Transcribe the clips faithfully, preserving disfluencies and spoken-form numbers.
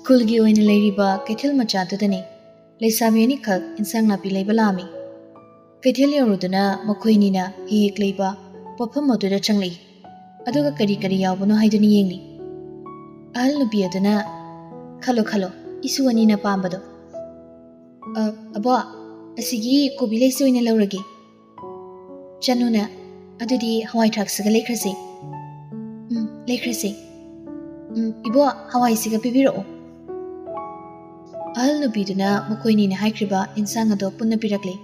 ꯈꯨꯜꯒꯤ ꯑꯣꯏꯅ ꯂꯩꯔꯤꯕ ꯀꯩꯊꯦꯜ ꯃꯆꯥꯗꯨꯗꯅꯤ ꯂꯩꯁꯥꯕꯤ ꯑꯅꯤꯈꯛ ꯏꯟꯁꯥꯡ ꯅꯥꯄꯤ ꯂꯩꯕ ꯂꯥꯛꯑꯝꯃꯤ꯫ ꯀꯩꯊꯦꯜ ꯌꯧꯔꯨꯗꯨꯅ ꯃꯈꯣꯏ ꯑꯅꯤꯅ ꯍꯦꯛ ꯍꯦꯛ ꯂꯩꯕ ꯄꯣꯠꯐꯝ ꯑꯗꯨꯗ ꯆꯪꯂꯛꯏ꯫ ꯑꯗꯨꯒ ꯀꯔꯤ ꯀꯔꯤ ꯌꯥꯎꯕꯅꯣ ꯍꯥꯏꯗꯨꯅ ꯌꯦꯡꯂꯤ꯫ ꯑꯍꯜ ꯅꯨꯄꯤ ꯑꯗꯨꯅ, "ꯈꯜꯂꯣ, ꯈꯜꯂꯣ, ꯏꯁꯨ ꯑꯅꯤꯅ ꯄꯥꯝꯕꯗꯣ꯫ ꯑ, ꯑꯕꯣ, ꯑꯁꯤꯒꯤ ꯀꯣꯕꯤ ꯂꯩꯁꯤ ꯑꯣꯏꯅ ꯂꯧꯔꯒꯦ꯫" ꯆꯅꯨꯅ, "ꯑꯗꯨꯗꯤ ꯍꯋꯥꯏ ꯊ꯭ꯔꯥꯛꯁꯤꯒ ꯂꯩꯈ꯭ꯔꯁꯤ꯫" "ꯎꯝ, ꯂꯩꯈ꯭ꯔꯁꯤ꯫ ꯎꯝ, ꯏꯕꯣ, ꯍꯋꯥꯏꯁꯤꯒ ꯄꯤꯕꯤꯔꯛꯑꯣ꯫" ꯑꯍꯜ ꯅꯨꯄꯤꯗꯨꯅ ꯃꯈꯣꯏꯅꯤꯅ ꯍꯥꯏꯈ꯭ꯔꯤꯕ ꯏꯟꯁꯥꯡ ꯑꯗꯣ ꯄꯨꯟꯅ ꯄꯤꯔꯛꯂꯦ꯫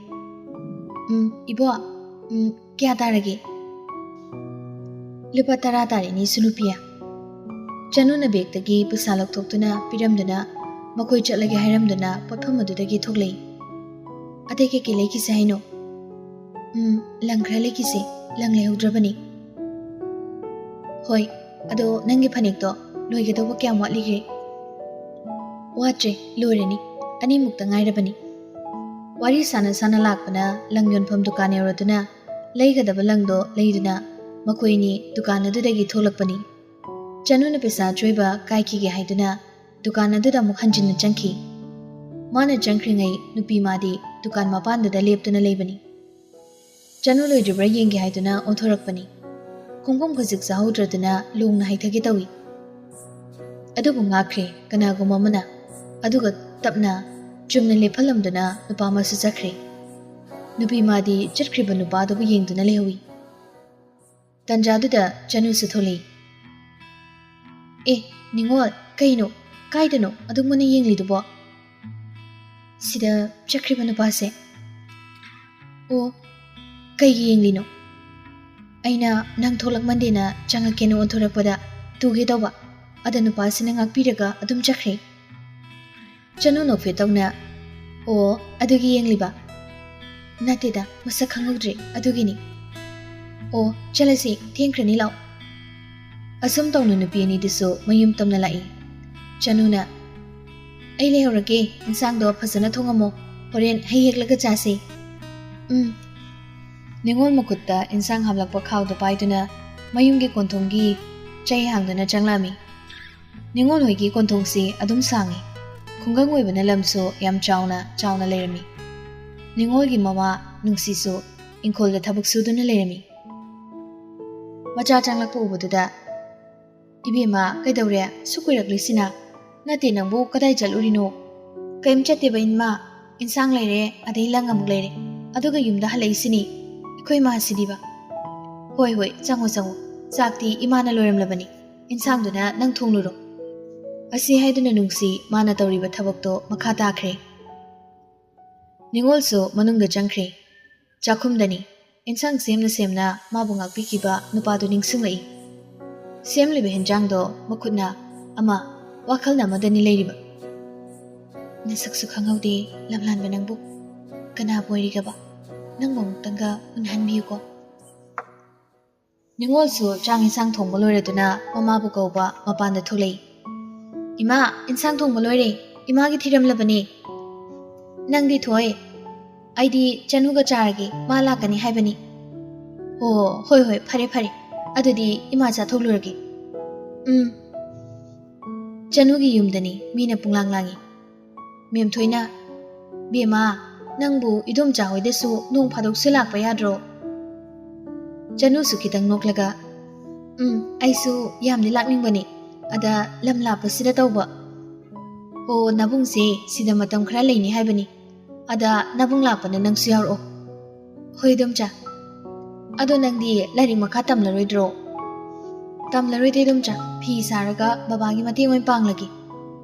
"ꯎꯝ, ꯏꯕꯣ, ꯎꯝ, ꯀꯌꯥ ꯇꯥꯔꯒꯦ?" "ꯂꯨꯄꯥ ꯇꯔꯥ ꯇꯥꯔꯦꯅꯦ, ꯏꯁꯨ ꯅꯨꯄꯤ꯫" ꯆꯅꯨꯅ ꯕꯦꯒꯇꯒꯤ ꯄꯩꯁꯥ ꯂꯧꯊꯣꯛꯇꯨꯅ ꯄꯤꯔꯝꯗꯨꯅ ꯃꯈꯣꯏ ꯆꯠꯂꯒꯦ ꯍꯥꯏꯔꯝꯗꯨꯅ ꯄꯣꯠꯐꯝ ꯑꯗꯨꯗꯒꯤ ꯊꯣꯛꯂꯛꯏ꯫ "ꯑꯇꯩ ꯀꯩꯀꯩ ꯂꯩꯈꯤꯁꯦ ꯍꯥꯏꯅꯣ?" "ꯎꯝ, ꯂꯪ ꯈꯔ ꯂꯩꯈꯤꯁꯦ, ꯂꯪ ꯂꯩꯍꯧꯗ꯭ꯔꯕꯅꯤ꯫" "ꯍꯣꯏ, ꯑꯗꯣ ꯅꯪꯒꯤ ꯐꯅꯦꯛꯇꯣ ꯂꯣꯏꯒꯗꯧꯕ ꯀꯌꯥꯝ ꯋꯥꯠꯂꯤꯒꯦ?" "ꯋꯥꯠꯇ꯭ꯔꯦ, ꯂꯣꯏꯔꯅꯤ, ꯑꯅꯤꯃꯨꯛꯇ ꯉꯥꯏꯔꯕꯅꯤ꯫" ꯋꯥꯔꯤ ꯁꯥꯟꯅ ꯁꯥꯟꯅ ꯂꯥꯛꯄꯅ ꯂꯪ ꯌꯣꯟꯐꯝ ꯗꯨꯀꯥꯟ ꯌꯧꯔꯗꯨꯅ ꯂꯩꯒꯗꯕ ꯂꯪꯗꯣ ꯂꯩꯗꯨꯅ ꯃꯈꯣꯏꯅꯤ ꯗꯨꯀꯥꯟ ꯑꯗꯨꯗꯒꯤ ꯊꯣꯛꯂꯛꯄꯅꯤ꯫ ꯆꯅꯨꯅ ꯄꯩꯁꯥ ꯑꯆꯣꯏꯕ ꯀꯥꯏꯈꯤꯒꯦ ꯍꯥꯏꯗꯨꯅ ꯗꯨꯀꯥꯟ ꯑꯗꯨꯗ ꯑꯃꯨꯛ ꯍꯟꯖꯤꯟꯅ ꯆꯪꯈꯤ꯫ ꯃꯥꯅ ꯆꯪꯈ꯭ꯔꯤꯉꯩ ꯅꯨꯄꯤ ꯃꯥꯗꯤ ꯗꯨꯀꯥꯟ ꯃꯄꯥꯟꯗꯨꯗ ꯂꯦꯞꯇꯨꯅ ꯂꯩꯕꯅꯤ꯫ ꯆꯅꯨ ꯂꯣꯏꯗ꯭ꯔꯤꯕ꯭ꯔꯥ ꯌꯦꯡꯒꯦ ꯍꯥꯏꯗꯨꯅ ꯑꯣꯟꯊꯣꯔꯛꯄꯅꯤ꯫ ꯈꯣꯡꯐꯝ ꯈꯨꯖꯤꯛ ꯆꯥꯍꯧꯗ꯭ꯔꯗꯨꯅ ꯂꯣꯡꯅ ꯍꯥꯏꯊꯒꯦ ꯇꯧꯏ꯫ ꯑꯗꯨꯕꯨ ꯉꯥꯛꯈ꯭ꯔꯦ, ꯀꯅꯥꯒꯨꯝꯕ ꯑꯃꯅ꯫ ꯑꯗꯨꯒ ꯇꯞꯅ ꯆꯨꯝꯅ ꯂꯦꯞꯍꯜꯂꯝꯗꯨꯅ ꯅꯨꯄꯥ ꯑꯃꯁꯨ ꯆꯠꯈ꯭ꯔꯦ꯫ ꯅꯨꯄꯤ ꯃꯥꯗꯤ ꯆꯠꯈ꯭ꯔꯤꯕ ꯅꯨꯄꯥꯗꯨꯕꯨ ꯌꯦꯡꯗꯨꯅ ꯂꯩꯍꯧꯏ꯫ ꯇꯟꯖꯥꯗꯨꯗ ꯆꯅꯨꯁꯨ ꯊꯣꯛꯂꯛꯏ꯫ "ꯑꯦ, ꯅꯤꯉꯣꯜ, ꯀꯩꯅꯣ? ꯀꯥꯏꯗꯅꯣ ꯑꯗꯨꯛ ꯃꯨꯟꯅ ꯌꯦꯡꯂꯤꯗꯨꯕꯣ?" "ꯁꯤꯗ ꯆꯠꯈ꯭ꯔꯤꯕ ꯅꯨꯄꯥꯁꯦ꯫" "ꯑꯣ, ꯀꯩꯒꯤ ꯌꯦꯡꯂꯤꯅꯣ?" "ꯑꯩꯅ ꯅꯪ ꯊꯣꯛꯂꯛꯃꯟꯗꯦꯅ ꯆꯪꯉꯛꯀꯦꯅ ꯑꯣꯟꯊꯣꯔꯛꯄꯗ ꯇꯨꯒꯦ ꯇꯧꯕ, ꯑꯗ ꯅꯨꯄꯥꯁꯤꯅ ꯉꯥꯛꯄꯤꯔꯒ ꯑꯗꯨꯝ ꯆꯠꯈ꯭ꯔꯦ꯫" ꯆꯅꯨ ꯅꯣꯛꯐꯦꯠ ꯇꯧꯅ, "ꯑꯣ, ꯑꯗꯨꯒꯤ ꯌꯦꯡꯂꯤꯕ?" "ꯅꯠꯇꯦꯗ, ꯃꯁꯛ ꯈꯪꯍꯧꯗ꯭ꯔꯦ, ꯑꯗꯨꯒꯤꯅꯤ꯫" "ꯑꯣ, ꯆꯠꯂꯁꯤ, ꯊꯦꯡꯈ꯭ꯔꯅꯤ, ꯂꯥꯛꯑꯣ꯫" ꯑꯁꯨꯝ ꯇꯧꯅ ꯅꯨꯄꯤ ꯑꯅꯤꯗꯨꯁꯨ ꯃꯌꯨꯝ ꯇꯝꯅ ꯂꯥꯛꯏ꯫ ꯆꯅꯨꯅ, "ꯑꯩ ꯂꯩꯍꯧꯔꯒꯦ, ꯏꯟꯁꯥꯡꯗꯣ ꯐꯖꯅ ꯊꯣꯡꯉꯝꯃꯣ, ꯍꯣꯔꯦꯟ ꯍꯩ ꯍꯦꯛꯂꯒ ꯆꯥꯁꯤ꯫" "ꯎꯝ꯫" ꯅꯤꯉꯣꯜ ꯃꯈꯨꯠꯇ ꯏꯟꯁꯥꯡ ꯍꯥꯞꯂꯛꯄ ꯈꯥꯎꯗꯨ ꯄꯥꯏꯗꯨꯅ ꯃꯌꯨꯝꯒꯤ ꯀꯣꯟꯊꯣꯡꯒꯤ ꯆꯩ ꯍꯥꯡꯗꯨꯅ ꯆꯪꯂꯛꯑꯝꯃꯤ꯫ ꯅꯤꯉꯣꯜ ꯍꯣꯏꯒꯤ ꯀꯣꯟꯊꯣꯡꯁꯤ ꯑꯗꯨꯝ ꯁꯥꯡꯉꯤ꯫ ꯈꯨꯡꯒꯪ ꯑꯣꯏꯕꯅ ꯂꯝꯁꯨ ꯌꯥꯝ ꯆꯥꯎꯅ ꯆꯥꯎꯅ ꯂꯩꯔꯝꯃꯤ꯫ ꯅꯤꯉꯣꯜꯒꯤ ꯃꯃꯥ ꯅꯨꯡꯁꯤꯁꯨ ꯏꯪꯈꯣꯜꯗ ꯊꯕꯛ ꯁꯨꯗꯨꯅ ꯂꯩꯔꯝꯃꯤ꯫ ꯃꯆꯥ ꯆꯪꯂꯛꯄ ꯎꯕꯗꯨꯗ, "ꯏꯕꯦꯝꯃ, ꯀꯩꯗꯧꯔꯦ? ꯁꯨꯛ ꯀꯨꯏꯔꯛꯂꯤꯁꯤꯅ? ꯅꯠꯇꯦ, ꯅꯪꯕꯨ ꯀꯗꯥꯏ ꯆꯠꯂꯨꯔꯤꯅꯣ?" "ꯀꯩꯝ ꯆꯠꯇꯦꯕ, ꯏꯃꯥ꯫ ꯏꯟꯁꯥꯡ ꯂꯩꯔꯦ, ꯑꯗꯩ ꯂꯪ ꯑꯃꯨꯛ ꯂꯩꯔꯦ꯫ ꯑꯗꯨꯒ ꯌꯨꯝꯗ ꯍꯜꯂꯛꯏꯁꯤꯅꯤ꯫ ꯑꯩꯈꯣꯏ ꯏꯃꯥꯁꯤꯗꯤꯕ꯫" "ꯍꯣꯏ, ꯍꯣꯏ, ꯆꯪꯉꯣ, ꯆꯪꯉꯣ꯫ ꯆꯥꯛꯇꯤ ꯏꯃꯥꯅ ꯂꯣꯏꯔꯝꯂꯕꯅꯤ꯫ ꯏꯟꯁꯥꯡꯗꯨꯅ ꯅꯪ ꯊꯣꯡꯂꯨꯔꯣ꯫" ꯑꯁꯤ ꯍꯥꯏꯗꯨꯅ ꯅꯨꯡꯁꯤ ꯃꯥꯅ ꯇꯧꯔꯤꯕ ꯊꯕꯛꯇꯣ ꯃꯈꯥ ꯇꯥꯈ꯭ꯔꯦ꯫ ꯅꯤꯉꯣꯜꯁꯨ ꯃꯅꯨꯡꯗ ꯆꯪꯈ꯭ꯔꯦ꯫ ꯆꯥꯛꯈꯨꯝꯗꯅꯤ꯫ ꯏꯟꯁꯥꯡ ꯁꯦꯝꯅ ꯁꯦꯝꯅ ꯃꯥꯕꯨ ꯉꯥꯛꯄꯤꯈꯤꯕ ꯅꯨꯄꯥꯗꯨ ꯅꯤꯡꯁꯤꯡꯂꯛꯏ꯫ ꯁꯦꯝꯂꯤꯕ ꯍꯦꯟꯖꯥꯡꯗꯣ ꯃꯈꯨꯠꯅ ꯑꯃ, ꯋꯥꯈꯜꯅ ꯑꯃꯗꯅꯤ ꯂꯩꯔꯤꯕ꯫ "ꯅꯁꯛꯁꯨ ꯈꯪꯍꯧꯗꯦ, ꯂꯝꯂꯥꯟꯕ ꯅꯪꯕꯨ꯫ ꯀꯅꯥꯕꯨ ꯑꯣꯏꯔꯤꯒꯕ? ꯅꯪꯕꯨ ꯑꯃꯨꯛꯇꯪꯒ ꯎꯅꯍꯟꯕꯤꯌꯨꯀꯣ꯫" ꯅꯤꯉꯣꯜꯁꯨ ꯆꯥꯛ ꯏꯟꯁꯥꯡ ꯊꯣꯡꯕ ꯂꯣꯏꯔꯗꯨꯅ ꯃꯃꯥꯕꯨ ꯀꯧꯕ ꯃꯄꯥꯟꯗ ꯊꯣꯛꯂꯛꯏ꯫ "ꯏꯃꯥ, ꯏꯟꯁꯥꯡ ꯊꯣꯡꯕ ꯂꯣꯏꯔꯦ꯫ ꯏꯃꯥꯒꯤ ꯊꯤꯔꯝꯂꯕꯅꯦ꯫" "ꯅꯪꯗꯤ ꯊꯣꯏ?" "ꯑꯩꯗꯤ ꯆꯅꯨꯒ ꯆꯥꯔꯒꯦ, ꯃꯥ ꯂꯥꯛꯀꯅꯤ ꯍꯥꯏꯕꯅꯤ꯫" "ꯑꯣ, ꯍꯣꯏ, ꯍꯣꯏ, ꯐꯔꯦ, ꯐꯔꯦ꯫ ꯑꯗꯨꯗꯤ ꯏꯃꯥ ꯆꯥꯊꯣꯛꯂꯨꯔꯒꯦ꯫" "ꯎꯝ꯫" ꯆꯅꯨꯒꯤ ꯌꯨꯝꯗꯅꯤ ꯃꯤꯅ ꯄꯨꯡꯂꯥꯡ ꯂꯥꯡꯉꯤ꯫ ꯃꯦꯝꯊꯣꯏꯅ, "ꯕꯦꯝꯃ, ꯅꯪꯕꯨ ꯏꯗꯣꯝꯆꯥ ꯍꯣꯏꯗꯁꯨ ꯅꯣꯡ ꯐꯥꯗꯣꯛꯁꯨ ꯂꯥꯛꯄ ꯌꯥꯗ꯭ꯔꯣ?" ꯆꯅꯨꯁꯨ ꯈꯤꯇꯪ ꯅꯣꯛꯂꯒ, "ꯎꯝ, ꯑꯩꯁꯨ ꯌꯥꯝꯗꯤ ꯂꯥꯛꯅꯤꯡꯕꯅꯤ꯫ ꯑꯗ ꯂꯝ ꯂꯥꯞꯄꯁꯤꯗ ꯇꯧꯕ꯫" "ꯑꯣ, ꯅꯕꯨꯡꯁꯦ ꯁꯤꯗ ꯃꯇꯝ ꯈꯔ ꯂꯩꯅꯤ ꯍꯥꯏꯕꯅꯤ꯫ ꯑꯗ ꯅꯕꯨꯡ ꯂꯥꯛꯄꯗ ꯅꯪꯁꯨ ꯌꯥꯎꯔꯛꯑꯣ꯫" "ꯍꯣꯏ, ꯏꯗꯣꯝꯆꯥ꯫ ꯑꯗꯣ ꯅꯪꯗꯤ ꯂꯥꯏꯔꯤꯛ ꯃꯈꯥ ꯇꯝꯂꯔꯣꯏꯗ꯭ꯔꯣ?" "ꯇꯝꯂꯔꯣꯏꯗ, ꯏꯗꯣꯝꯆꯥ꯫ ꯐꯤ ꯁꯥꯔꯒ ꯕꯕꯥꯒꯤ ꯃꯇꯦꯡ ꯑꯣꯏꯅ ꯄꯥꯡꯂꯒꯦ꯫"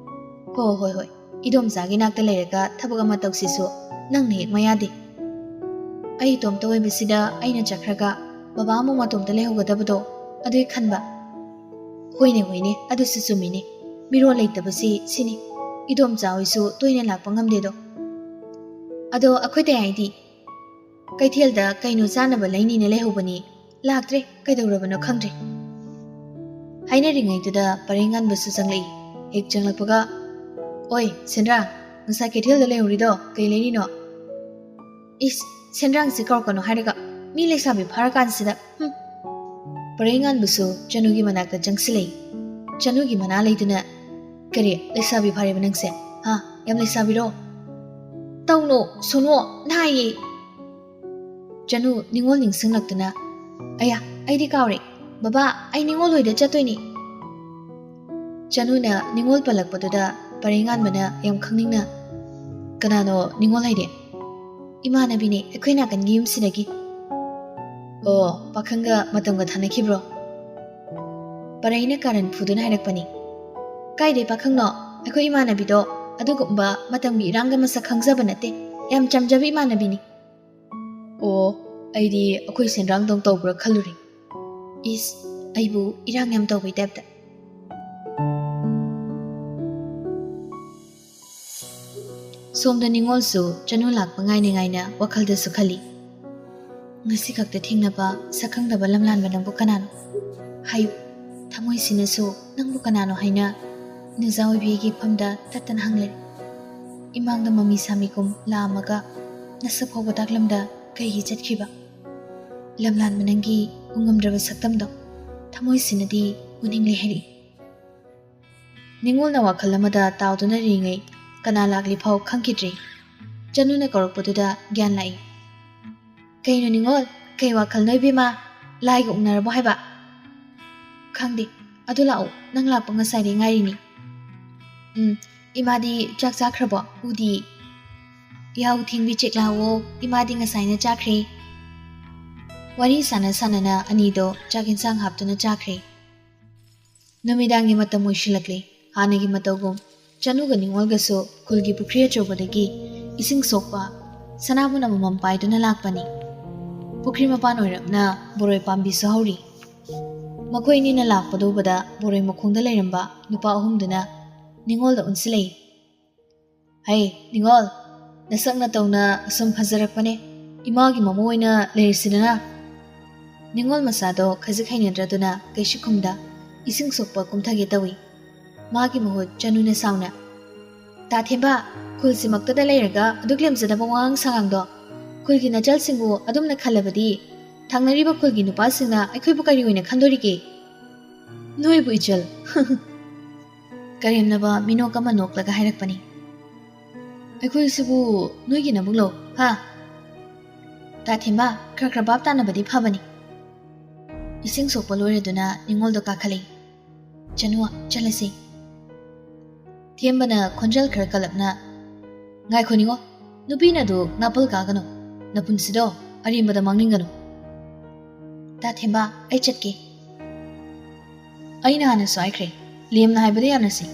"ꯍꯣ, ꯍꯣꯏ, ꯍꯣꯏ꯫ ꯏꯗꯣꯝꯆꯥꯒꯤ ꯅꯥꯛꯇ ꯂꯩꯔꯒ ꯊꯕꯛ ꯑꯃ ꯇꯧꯁꯤꯁꯨ ꯅꯪꯅ ꯍꯦꯛ ꯃꯌꯥꯗꯦ꯫ ꯑꯩ ꯏꯇꯣꯝꯇ ꯑꯣꯏꯕꯁꯤꯗ ꯑꯩꯅ ꯆꯠꯈ꯭ꯔꯒ ꯕꯕꯥ ꯑꯃꯨꯛ ꯃꯇꯣꯝꯇ ꯂꯩꯍꯧꯒꯗꯕꯗꯣ ꯑꯗꯨꯒꯤ ꯈꯟꯕ꯫" "ꯍꯣꯏꯅꯦ, ꯍꯣꯏꯅꯦ, ꯑꯗꯨꯁꯨ ꯆꯨꯝꯃꯤꯅꯦ꯫ ꯃꯤꯔꯣꯜ ꯂꯩꯇꯕꯁꯤ ꯁꯤꯅꯤ꯫ ꯏꯗꯣꯝꯆꯥ ꯍꯣꯏꯁꯨ ꯇꯣꯏꯅ ꯂꯥꯛꯄ ꯉꯝꯗꯦꯗꯣ꯫ ꯑꯗꯣ ꯑꯩꯈꯣꯏ ꯇꯌꯥꯏꯗꯤ ꯀꯩꯊꯦꯜꯗ ꯀꯩꯅꯣ ꯆꯥꯅꯕ ꯂꯩꯅꯤꯅ ꯂꯩꯍꯧꯕꯅꯤ, ꯂꯥꯛꯇ꯭ꯔꯦ, ꯀꯩꯗꯧꯔꯕꯅꯣ ꯈꯪꯗ꯭ꯔꯦ꯫" ꯍꯥꯏꯅꯔꯤꯉꯩꯗꯨꯗ ꯄꯔꯩꯉꯥꯟꯕꯁꯨ ꯆꯪꯂꯛꯏ꯫ ꯍꯦꯛ ꯆꯪꯂꯛꯄꯒ, "ꯑꯣꯏ ꯁꯦꯟꯗ꯭ꯔꯥꯡ, ꯉꯁꯥꯏ ꯀꯩꯊꯦꯜꯗ ꯂꯩꯍꯧꯔꯤꯗꯣ ꯀꯩ ꯂꯩꯔꯤꯅꯣ?" "ꯏꯁ, ꯁꯦꯟꯗ꯭ꯔꯥꯡꯁꯦ ꯀꯧꯔꯛꯀꯅꯣ ꯍꯥꯏꯔꯒ ꯃꯤ ꯂꯩꯁꯥꯕꯤ ꯐꯥꯔꯀꯥꯟꯁꯤꯗ, ꯍꯨꯝ꯫" ꯄꯔꯩꯉꯥꯟꯕꯁꯨ ꯆꯅꯨꯒꯤ ꯃꯅꯥꯛꯇ ꯆꯪꯁꯤꯜꯂꯛꯏ꯫ ꯆꯅꯨꯒꯤ ꯃꯅꯥ ꯂꯩꯗꯨꯅ, "ꯀꯔꯤ, ꯂꯩꯁꯥꯕꯤ ꯐꯥꯔꯦꯕ ꯅꯪꯁꯦ? ꯍꯥ? ꯌꯥꯝ ꯂꯩꯁꯥꯕꯤꯔꯣ? ꯇꯧꯅꯣ, ꯁꯣꯅꯣ, ꯅꯥꯏꯌꯦ!" ꯆꯅꯨ ꯅꯤꯉꯣꯜ ꯅꯤꯡꯁꯤꯡꯂꯛꯇꯨꯅ, "ꯑꯌꯥ, ꯑꯩꯗꯤ ꯀꯥꯎꯔꯦ꯫ ꯕꯕꯥ, ꯑꯩ ꯅꯤꯉꯣꯜ ꯍꯣꯏꯗ ꯆꯠꯇꯣꯏꯅꯤ!" ꯆꯅꯨꯅ ꯅꯤꯉꯣꯜ ꯄꯜꯂꯛꯄꯗꯨꯗ ꯄꯔꯩꯉꯥꯟꯕꯅ ꯌꯥꯝ ꯈꯪꯅꯤꯡꯅ, "ꯀꯅꯥꯅꯣ ꯅꯤꯉꯣꯜ ꯍꯥꯏꯗꯤ?" "ꯏꯃꯥꯟꯅꯕꯤꯅꯦ, ꯑꯩꯈꯣꯏ ꯅꯥꯀꯟꯒꯤ ꯌꯨꯝꯁꯤꯗꯒꯤ꯫" "ꯑꯣ, ꯄꯥꯈꯪꯒ ꯃꯇꯝꯒ ꯊꯥꯅꯈꯤꯕ꯭ꯔꯣ?" ꯄꯔꯩꯅ ꯀꯥꯔꯟ ꯐꯨꯗꯨꯅ ꯍꯥꯏꯔꯛꯄꯅꯤ꯫ "ꯀꯥꯏꯗꯩ ꯄꯥꯈꯪꯅꯣ? ꯑꯩꯈꯣꯏ ꯏꯃꯥꯟꯅꯕꯤꯗꯣ ꯑꯗꯨꯒꯨꯝꯕ ꯃꯇꯝꯒꯤ ꯏꯔꯥꯡꯒ ꯃꯁꯛ ꯈꯪꯖꯕ ꯅꯠꯇꯦ꯫ ꯌꯥꯝ ꯆꯝꯖꯕ ꯏꯃꯥꯟꯅꯕꯤꯅꯤ꯫" "ꯑꯣ, ꯑꯩꯗꯤ ꯑꯩꯈꯣꯏ ꯁꯦꯟꯗ꯭ꯔꯥꯡꯗꯧ ꯇꯧꯕ꯭ꯔꯥ ꯈꯜꯂꯨꯔꯦ꯫ ꯏꯁ, ꯑꯩꯕꯨ ꯏꯔꯥꯡ ꯌꯥꯝ ꯇꯧꯕꯩ ꯇꯥꯏꯞꯇ꯫" ꯁꯣꯝꯗ ꯅꯤꯉꯣꯜꯁꯨ ꯆꯅꯨ ꯂꯥꯛꯄ ꯉꯥꯏꯅ ꯉꯥꯏꯅ ꯋꯥꯈꯜꯗꯁꯨ ꯈꯜꯂꯤ, "ꯉꯁꯤ ꯈꯛꯇ ꯊꯦꯡꯅꯕ ꯁꯛꯈꯪꯗꯕ ꯂꯝꯂꯥꯟꯕ ꯅꯪꯕꯨ ꯀꯅꯥꯅꯣ? ꯍꯥꯏꯌꯨ, ꯊꯃꯣꯏꯁꯤꯅꯁꯨ ꯅꯪꯕꯨ ꯀꯅꯥꯅꯣ ꯍꯥꯏꯅ ꯅꯨꯖꯥ ꯑꯣꯏꯕꯤꯒꯤ ꯏꯐꯝꯗ ꯇꯠꯇꯅ ꯍꯪꯂꯦ꯫ ꯏꯃꯥꯡꯗ ꯃꯃꯤ ꯁꯥꯃꯤꯒꯨꯝ ꯂꯥꯛꯑꯝꯃꯒ ꯅꯁꯛ ꯐꯥꯎꯕ ꯇꯥꯛꯂꯝꯗ ꯀꯩꯒꯤ ꯆꯠꯈꯤꯕ? ꯂꯝꯂꯥꯟꯕ ꯅꯪꯒꯤ ꯎꯉꯝꯗ꯭ꯔꯕ ꯁꯛꯇꯝꯗꯣ ꯊꯃꯣꯏꯁꯤꯅꯗꯤ ꯎꯅꯤꯡꯂꯦ ꯍꯥꯏꯔꯛꯏ꯫" ꯅꯤꯉꯣꯜꯅ ꯋꯥꯈꯜ ꯑꯃꯗ ꯇꯥꯎꯗꯨꯅ ꯂꯩꯔꯤꯉꯩ ꯀꯅꯥ ꯂꯥꯛꯂꯤ ꯐꯥꯎ ꯈꯪꯈꯤꯗ꯭ꯔꯤ꯫ ꯆꯅꯨꯅ ꯀꯧꯔꯛꯄꯗꯨꯗ ꯒ꯭ꯌꯥꯟ ꯂꯥꯛꯏ꯫ "ꯀꯩꯅꯣ ꯅꯤꯉꯣꯜ, ꯀꯩ ꯋꯥꯈꯜꯅꯣ ꯏꯕꯦꯝꯃ? ꯂꯥꯏꯒ ꯎꯅꯔꯕꯣ ꯍꯥꯏꯕ?" "ꯈꯪꯗꯦ, ꯑꯗꯨ ꯂꯥꯛꯑꯣ, ꯅꯪ ꯂꯥꯛꯄ ꯉꯁꯥꯏꯗꯩ ꯉꯥꯏꯔꯤꯅꯤ꯫" "ꯎꯝ, ꯏꯃꯥꯗꯤ ꯆꯥꯛ ꯆꯥꯈ꯭ꯔꯕꯣ? ꯎꯗꯤ꯫" "ꯌꯥꯍꯧ ꯊꯦꯡꯕꯤ ꯆꯦꯛꯂꯥꯋꯣ, ꯏꯃꯥꯗꯤ ꯉꯁꯥꯏꯅ ꯆꯥꯈ꯭ꯔꯦ꯫" ꯋꯥꯔꯤ ꯁꯥꯟꯅ ꯁꯥꯟꯅꯅ ꯑꯅꯤꯗꯣ ꯆꯥꯛ ꯏꯟꯁꯥꯡ ꯍꯥꯞꯇꯨꯅ ꯆꯥꯈ꯭ꯔꯦ꯫ ꯅꯨꯃꯤꯗꯥꯡꯒꯤ ꯃꯇꯝ ꯑꯣꯏꯁꯤꯜꯂꯛꯂꯦ꯫ ꯍꯥꯟꯅꯒꯤ ꯃꯇꯧꯒꯨꯝ ꯆꯅꯨꯒ ꯅꯤꯉꯣꯜꯒꯁꯨ ꯈꯨꯜꯒꯤ ꯄꯨꯈ꯭ꯔꯤ ꯑꯆꯧꯕꯗꯒꯤ ꯏꯁꯤꯡ ꯁꯣꯛꯄ ꯁꯅꯥꯕꯨꯟ ꯑꯃꯃꯝ ꯄꯥꯏꯗꯨꯅ ꯂꯥꯛꯄꯅꯤ꯫ ꯄꯨꯈ꯭ꯔꯤ ꯃꯄꯥꯟ ꯑꯣꯏꯔꯞꯅ ꯕꯣꯔꯣꯏ ꯄꯥꯝꯕꯤꯁꯨ ꯍꯧꯔꯤ꯫ ꯃꯈꯣꯏ ꯑꯅꯤꯅ ꯂꯥꯛꯄꯗ ꯎꯕꯗ ꯕꯣꯔꯣꯏ ꯃꯈꯣꯡꯗ ꯂꯩꯔꯝꯕ ꯅꯨꯄꯥ ꯑꯍꯨꯝꯗꯨꯅ ꯅꯤꯉꯣꯜꯗ ꯑꯣꯟꯁꯤꯜꯂꯛꯏ꯫ "ꯍꯩ, ꯅꯤꯉꯣꯜ, ꯅꯁꯛ ꯅꯇꯧꯅ ꯑꯁꯨꯝ ꯐꯖꯔꯛꯄꯅꯦ, ꯏꯃꯥꯒꯤ ꯃꯃꯧ ꯑꯣꯏꯅ ꯂꯩꯔꯁꯤꯗꯅ?" ꯅꯤꯉꯣꯜ ꯃꯆꯥꯗꯣ ꯈꯖꯤꯛ ꯍꯩꯅꯗ꯭ꯔꯗꯨꯅ ꯀꯩꯁꯨ ꯈꯨꯝꯗ ꯏꯁꯤꯡ ꯁꯣꯛꯄ ꯀꯨꯝꯊꯒꯦ ꯇꯧꯏ꯫ ꯃꯥꯒꯤ ꯃꯍꯨꯠ ꯆꯅꯨꯅ ꯁꯥꯎꯅ, "ꯇꯥ ꯊꯦꯝꯕ, ꯈꯨꯜꯁꯤꯃꯛꯇꯗ ꯂꯩꯔꯒ ꯑꯗꯨꯛ ꯂꯦꯝꯖꯗꯕ ꯋꯥꯉꯥꯡ ꯁꯉꯥꯡꯗꯣ? ꯈꯨꯜꯒꯤ ꯅꯆꯜꯁꯤꯡꯕꯨ ꯑꯗꯨꯝꯅ ꯈꯜꯂꯕꯗꯤ ꯊꯪꯅꯔꯤꯕ ꯈꯨꯜꯒꯤ ꯅꯨꯄꯥꯁꯤꯡꯅ ꯑꯩꯈꯣꯏꯕꯨ ꯀꯔꯤ ꯑꯣꯏꯅ ꯈꯟꯗꯣꯔꯤꯒꯦ?" ꯅꯣꯏꯕꯨ ꯏꯆꯜ꯫ ꯀꯔꯦꯝꯅꯕ ꯃꯤꯅꯣꯛ ꯑꯃ ꯅꯣꯛꯂꯒ ꯍꯥꯏꯔꯛꯄꯅꯤ꯫ ꯑꯩꯈꯣꯏꯁꯤꯕꯨ ꯅꯣꯏꯒꯤ ꯅꯕꯨꯡꯂꯣ? ꯍꯥ? ꯇꯥ ꯊꯦꯝꯕ, ꯈꯔ ꯈꯔ ꯚꯥꯞ ꯇꯥꯅꯕꯗꯤ ꯐꯕꯅꯤ꯫ ꯏꯁꯤꯡ ꯁꯣꯛꯄ ꯂꯣꯏꯔꯗꯨꯅ ꯅꯤꯉꯣꯜꯗꯣ ꯀꯥꯈꯠꯂꯛꯏ꯫ "ꯆꯅꯨ, ꯆꯠꯂꯁꯤ꯫" ꯊꯦꯝꯕꯅ ꯈꯣꯟꯖꯦꯜ ꯈꯔ ꯀꯜꯂꯞꯅ, "ꯉꯥꯏꯈꯣ ꯅꯤꯉꯣ, ꯅꯨꯄꯤꯅ ꯑꯗꯨ ꯉꯥꯄꯜ ꯀꯥꯒꯅꯨ, ꯅꯄꯨꯟꯁꯤꯗꯣ ꯑꯔꯦꯝꯕꯗ ꯃꯥꯡꯅꯤꯡꯒꯅꯨ꯫" "ꯇꯥ ꯊꯦꯝꯕ, ꯑꯩ ꯆꯠꯀꯦ꯫" "ꯑꯩꯅ ꯍꯥꯟꯅꯁꯨ ꯍꯥꯏꯈ꯭ꯔꯦ, ꯂꯦꯝꯅ ꯍꯥꯏꯕꯗ ꯌꯥꯅꯁꯤ,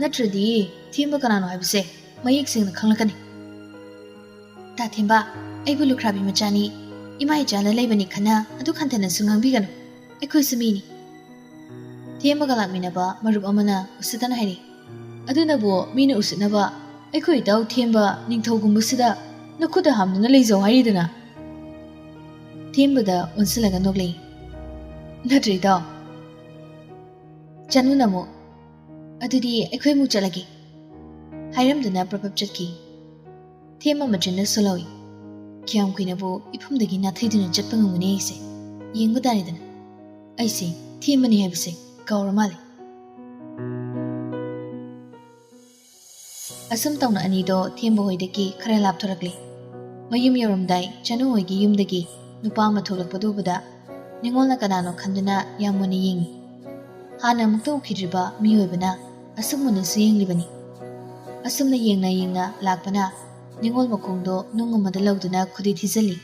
ꯅꯠꯇ꯭ꯔꯗꯤ ꯊꯦꯝꯕ ꯀꯅꯥꯅꯣ ꯍꯥꯏꯕꯁꯦ ꯃꯌꯦꯛ ꯁꯦꯡꯅ ꯈꯪꯂꯛꯀꯅꯤ꯫" "ꯇꯥ ꯊꯦꯝꯕ, ꯑꯩꯕꯨ ꯂꯨꯈ꯭ꯔꯥꯕꯤ ꯃꯆꯥꯅꯤ, ꯏꯃꯥ ꯏꯆꯥꯅ ꯂꯩꯕꯅꯤ ꯈꯟꯅ ꯑꯗꯨꯛ ꯍꯟꯊꯅꯁꯨ ꯉꯥꯡꯕꯤꯒꯅꯨ, ꯑꯩꯈꯣꯏꯁꯨ ꯃꯤꯅꯤ꯫" ꯊꯦꯝꯕꯒ ꯂꯥꯛꯃꯤꯟꯅꯕ ꯃꯔꯨꯞ ꯑꯃꯅ ꯎꯁꯤꯠꯇꯅ ꯍꯥꯏꯔꯤ, "ꯑꯗꯨꯅꯕꯨ ꯃꯤꯅ ꯎꯁꯤꯠꯅꯕ ꯑꯩꯈꯣꯏ ꯏꯇꯥꯎ ꯊꯦꯝꯕ ꯅꯤꯡꯊꯧꯒꯨꯝꯕꯁꯤꯗ ꯅꯈꯨꯠꯇ ꯍꯥꯝꯗꯨꯅ ꯂꯩꯖꯧ ꯍꯥꯏꯔꯤꯗꯅ?" ꯊꯦꯝꯕꯗ ꯑꯣꯟꯁꯤꯜꯂꯒ ꯅꯣꯛꯂꯛꯏ꯫ "ꯅꯠꯇ꯭ꯔ ꯏꯇꯥꯎ?" ꯆꯅꯨꯅ ꯑꯃꯨꯛ, "ꯑꯗꯨꯗꯤ ꯑꯩꯈꯣꯏ ꯑꯃꯨꯛ ꯆꯠꯂꯒꯦ" ꯍꯥꯏꯔꯝꯗꯨꯅ ꯄ꯭ꯔꯞ ꯄ꯭ꯔꯞ ꯆꯠꯈꯤ꯫ ꯊꯦꯝꯕ ꯃꯆꯤꯟꯅ ꯁꯣꯜꯍꯧꯏ꯫ "ꯀꯌꯥꯝ ꯀꯨꯏꯅꯕꯨ ꯏꯐꯝꯗꯒꯤ ꯅꯥꯊꯩꯗꯨꯅ ꯆꯠꯄ ꯉꯝꯒꯅꯤ ꯑꯩꯁꯦ? ꯌꯦꯡꯕ ꯇꯥꯔꯦꯗꯅ꯫ ꯑꯩꯁꯦ ꯊꯦꯝꯕꯅꯤ ꯍꯥꯏꯕꯁꯦ ꯀꯥꯎꯔ ꯃꯥꯜꯂꯦ꯫" ꯑꯁꯨꯝ ꯇꯧꯅ ꯑꯅꯤꯗꯣ ꯊꯦꯝꯕ ꯍꯣꯏꯗꯒꯤ ꯈꯔ ꯂꯥꯞꯊꯣꯔꯛꯂꯦ꯫ ꯃꯌꯨꯝ ꯌꯧꯔꯝꯗꯥꯏ ꯆꯅꯨ ꯍꯣꯏꯒꯤ ꯌꯨꯝꯗꯒꯤ ꯅꯨꯄꯥ ꯑꯃ ꯊꯣꯛꯂꯛꯄꯗꯨ ꯎꯕꯗ ꯅꯤꯉꯣꯜꯅ ꯀꯅꯥꯅꯣ ꯈꯟꯗꯨꯅ ꯌꯥꯝ ꯃꯨꯟꯅ ꯌꯦꯡꯉꯤ꯫ ꯍꯥꯟꯅ ꯑꯃꯨꯛꯇ ꯎꯈꯤꯗ꯭ꯔꯤꯕ ꯃꯤꯑꯣꯏꯕꯅ ꯑꯁꯨꯛ ꯃꯨꯟꯅꯁꯨ ꯌꯦꯡꯂꯤꯕꯅꯤ꯫ ꯑꯁꯨꯝꯅ ꯌꯦꯡꯅ ꯌꯦꯡꯅ ꯂꯥꯛꯄꯅ ꯅꯤꯉꯣꯜ ꯃꯈꯣꯡꯗꯣ ꯅꯨꯡ ꯑꯃꯗ ꯂꯧꯗꯨꯅ ꯈꯨꯗꯤ ꯊꯤꯖꯤꯜꯂꯤ꯫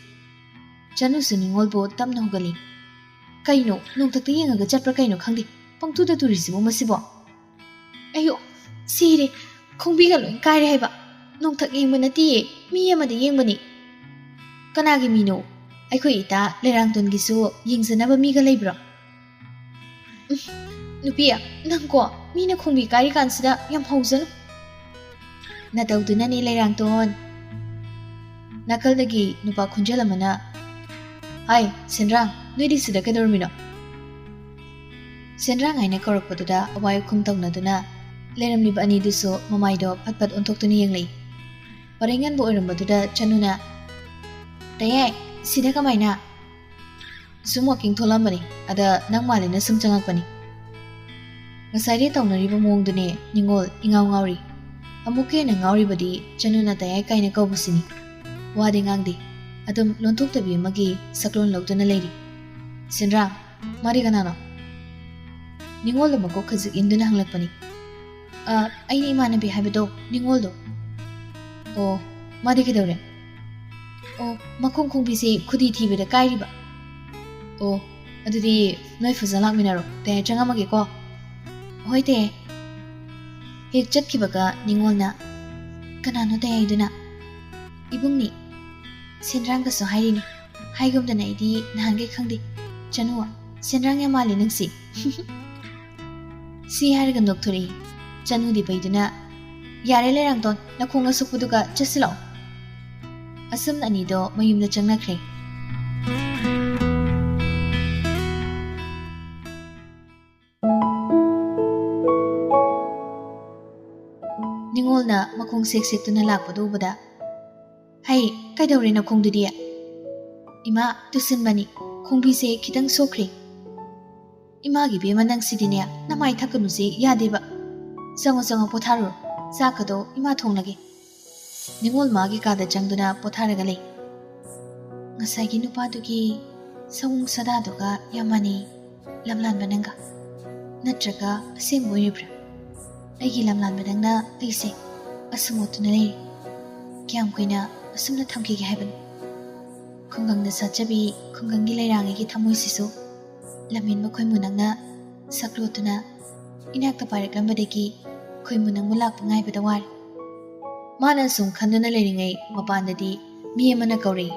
ꯆꯅꯨꯁꯨ ꯅꯤꯉꯣꯜꯕꯨ ꯇꯞꯅ ꯍꯧꯒꯠꯂꯤ꯫ "ꯀꯩꯅꯣ, ꯅꯣꯡꯊꯛꯇ ꯌꯦꯡꯉꯒ ꯆꯠꯄ꯭ꯔꯥ ꯀꯩꯅꯣ ꯈꯪꯗꯦ, ꯄꯪꯇꯨꯗ ꯇꯨꯔꯤꯁꯤꯕꯨ ꯃꯁꯤꯕꯣ?" "ꯑꯌꯣ, ꯁꯤꯔꯦ, ꯈꯣꯡꯕꯤꯒ ꯂꯣꯏ ꯀꯥꯏꯔꯦ ꯍꯥꯏꯕ꯫ ꯅꯣꯡꯊꯛ ꯌꯦꯡꯕ ꯅꯠꯇꯤꯌꯦ, ꯃꯤ ꯑꯃꯗ ꯌꯦꯡꯕꯅꯤ꯫" "ꯀꯅꯥꯒꯤ ꯃꯤꯅꯣ? ꯑꯩꯈꯣꯏ ꯏꯇꯥ ꯂꯩꯔꯥꯡꯇꯣꯟꯒꯤꯁꯨ ꯌꯦꯡꯖꯅꯕ ꯃꯤꯒ ꯂꯩꯕ꯭ꯔꯣ?" "ꯎꯝ, ꯅꯨꯄꯤ, ꯅꯪꯀꯣ, ꯃꯤꯅ ꯈꯣꯡꯕꯤ ꯀꯥꯏꯔꯤ ꯀꯥꯟꯁꯤꯗ ꯌꯥꯝ ꯍꯧꯖꯅꯨ꯫ ꯅꯇꯧꯗꯨꯅꯅꯦ, ꯂꯩꯔꯥꯡꯇꯣꯟ꯫" ꯅꯥꯀꯜꯗꯒꯤ ꯅꯨꯄꯥ ꯈꯣꯟꯖꯦꯜ ꯑꯃꯅ, "ꯍꯥꯏ, ꯁꯦꯟꯗ꯭ꯔꯥꯡ, ꯅꯣꯏꯗꯤ ꯁꯤꯗ ꯀꯩꯗꯧꯔꯝꯃꯤꯅꯣ?" ꯁꯦꯟꯗ꯭ꯔꯥꯡ ꯍꯥꯏꯅ ꯀꯧꯔꯛꯄꯗꯨꯗ ꯑꯋꯥꯏ ꯑꯈꯨꯝ ꯇꯧꯅꯗꯨꯅ ꯂꯩꯔꯝꯂꯤꯕ ꯑꯅꯤꯗꯨꯁꯨ ꯃꯃꯥꯏꯗꯣ ꯐꯠ ꯐꯠ ꯑꯣꯟꯊꯣꯛꯇꯨꯅ ꯌꯦꯡꯂꯛꯏ꯫ ꯄꯔꯩꯉꯟꯕ ꯑꯣꯏꯔꯝꯕꯗꯨꯗ ꯆꯅꯨꯅ, "ꯇꯌꯥꯏ, ꯁꯤꯗ ꯀꯃꯥꯏꯅ?" "ꯁꯨꯝ ꯋꯥꯀꯤꯡ ꯊꯣꯛꯂꯝꯕꯅꯤ, ꯑꯗ ꯅꯪ ꯃꯥꯜꯂꯦꯅ ꯁꯨꯝ ꯆꯪꯉꯛꯄꯅꯤ꯫" ꯉꯁꯥꯏꯗꯩ ꯇꯧꯅꯔꯤꯕ ꯃꯑꯣꯡꯗꯨꯅꯦ ꯅꯤꯉꯣꯜ ꯏꯉꯥꯎ ꯉꯥꯎꯔꯤ꯫ ꯑꯃꯨꯛꯀ ꯍꯦꯟꯅ ꯉꯥꯎꯔꯤꯕꯗꯤ ꯆꯅꯨꯅ ꯇꯌꯥꯏ ꯀꯥꯏꯅ ꯀꯧꯕꯁꯤꯅꯤ꯫ ꯋꯥꯗꯤ ꯉꯥꯡꯗꯦ, ꯑꯗꯨꯝ ꯂꯣꯟꯊꯣꯛꯇꯕꯤ ꯑꯃꯒꯤ ꯁꯛꯂꯣꯟ ꯂꯧꯗꯨꯅ ꯂꯩꯔꯤ꯫ "ꯁꯦꯟꯗ꯭ꯔꯥꯡ, ꯃꯥꯗꯤ ꯀꯅꯥꯅꯣ?" ꯅꯤꯉꯣꯜꯗ ꯃꯀꯣꯛ ꯈꯖꯤꯛ ꯏꯟꯗꯨꯅ ꯍꯪꯂꯛꯄꯅꯤ꯫ "ꯑ, ꯑꯩꯅ ꯏꯃꯥꯟꯅꯕꯤ ꯍꯥꯏꯕꯗꯣ, ꯅꯤꯉꯣꯜꯗꯣ꯫" "ꯑꯣ, ꯃꯥꯗꯤ ꯀꯩꯗꯧꯔꯦ?" "ꯑꯣ, ꯃꯈꯣꯡ ꯈꯣꯡꯕꯤꯁꯦ ꯈꯨꯗꯤ ꯊꯤꯕꯗ ꯀꯥꯏꯔꯤꯕ꯫" "ꯑꯣ, ꯑꯗꯨꯗꯤ ꯅꯣꯏ ꯐꯖꯅ ꯂꯥꯛꯃꯤꯟꯅꯔꯣ, ꯇꯌꯥꯏ ꯆꯪꯉꯝꯃꯒꯦꯀꯣ꯫" "ꯍꯣꯏ, ꯇꯌꯥꯏ꯫" ꯍꯦꯛ ꯆꯠꯈꯤꯕꯒ ꯅꯤꯉꯣꯜꯅ, "ꯀꯅꯥꯅꯣ ꯇꯌꯥꯏꯗꯨꯅ?" "ꯏꯕꯨꯡꯅꯤ, ꯁꯦꯟꯗ꯭ꯔꯥꯡꯒꯁꯨ ꯍꯥꯏꯔꯤꯅꯤ꯫ ꯍꯥꯏꯒꯨꯝꯗꯅ ꯑꯩꯗꯤ ꯅꯍꯥꯟꯈꯩ ꯈꯪꯗꯦ꯫ ꯆꯅꯨ, ꯁꯦꯟꯗ꯭ꯔꯥꯡ ꯌꯥꯝ ꯃꯥꯜꯂꯤ ꯅꯪꯁꯤ꯫" ꯁꯤ ꯍꯥꯏꯔꯒ ꯅꯣꯛꯊꯣꯔꯛꯏ꯫ ꯆꯅꯨꯗꯤ ꯄꯩꯗꯨꯅ, "ꯌꯥꯔꯦ ꯂꯩꯔꯥꯡꯇꯣꯟ, ꯅꯈꯣꯡ ꯑꯁꯨꯛꯄꯗꯨꯒ ꯆꯠꯁꯤꯜꯂꯛꯑꯣ꯫" ꯑꯁꯨꯝꯅ ꯑꯅꯤꯗꯣ ꯃꯌꯨꯝꯗ ꯆꯪꯅꯈ꯭ꯔꯦ꯫ ꯅꯤꯉꯣꯜꯅ ꯃꯈꯣꯡ ꯁꯦꯛ ꯁꯦꯛꯇꯨꯅ ꯂꯥꯛꯄꯗꯨ ꯎꯕꯗ, "ꯍꯩ, ꯀꯩꯗꯧꯔꯦ ꯅꯈꯣꯡꯗꯨꯗꯤ?" "ꯏꯃꯥ, ꯇꯨꯁꯤꯟꯕꯅꯤ꯫ ꯈꯣꯡꯕꯤꯁꯦ ꯈꯤꯇꯪ ꯁꯣꯛꯈ꯭ꯔꯦ꯫" "ꯏꯃꯥꯒꯤ ꯏꯕꯦꯝꯃ, ꯅꯪꯁꯤꯗꯤꯅꯦ, ꯅꯃꯥꯏ ꯊꯛꯀꯅꯨꯁꯦ ꯌꯥꯗꯦꯕ꯫ ꯆꯪꯉꯣ, ꯆꯪꯉꯣ, ꯄꯣꯊꯥꯔꯨꯔꯣ꯫ ꯆꯥꯛꯀꯗꯣ ꯏꯃꯥ ꯊꯣꯡꯂꯒꯦ꯫" ꯅꯤꯉꯣꯜ ꯃꯥꯒꯤ ꯀꯥꯗ ꯆꯪꯗꯨꯅ ꯄꯣꯊꯥꯔꯒ ꯂꯩ꯫ "ꯉꯁꯥꯏꯒꯤ ꯅꯨꯄꯥꯗꯨꯒꯤ ꯁꯑꯣꯡ ꯁꯥꯗꯥꯗꯨꯒ ꯌꯥꯝ ꯃꯥꯟꯅꯩ, ꯂꯝꯂꯥꯟꯕ ꯅꯪꯒ꯫ ꯅꯠꯇ꯭ꯔꯒ ꯑꯁꯦꯡꯕ ꯑꯣꯏꯔꯤꯕ꯭ꯔꯥ? ꯑꯩꯒꯤ ꯂꯝꯂꯥꯟꯕ ꯅꯪꯅ ꯑꯩꯁꯦ ꯑꯁꯨꯝ ꯑꯣꯠꯇꯨꯅ ꯂꯩꯔꯦ꯫ ꯀꯌꯥꯝ ꯀꯨꯏꯅ ꯑꯁꯨꯝꯅ ꯊꯝꯈꯤꯒꯦ ꯍꯥꯏꯕꯅꯣ? ꯈꯨꯡꯒꯪꯗ ꯁꯥꯠꯆꯕꯤ ꯈꯨꯡꯒꯪꯒꯤ ꯂꯩꯔꯥꯡꯒꯤꯒꯤ ꯊꯃꯣꯏꯁꯤꯁꯨ ꯂꯝꯍꯦꯟꯕ ꯈꯣꯏꯃꯨ ꯅꯪꯅ ꯁꯛꯂꯣꯠꯇꯨꯅ ꯏꯅꯥꯛꯇ ꯄꯥꯏꯔꯛꯂꯝꯕꯗꯒꯤ ꯈꯣꯏꯃꯨ ꯅꯪꯕꯨ ꯂꯥꯛꯄ ꯉꯥꯏꯕꯗ ꯋꯥꯔꯦ꯫" ꯃꯥꯅ ꯑꯁꯨꯝ ꯈꯟꯗꯨꯅ ꯂꯩꯔꯤꯉꯩ, ꯃꯄꯥꯟꯗꯗꯤ ꯃꯤ ꯑꯃꯅ ꯀꯧꯔꯛꯏ꯫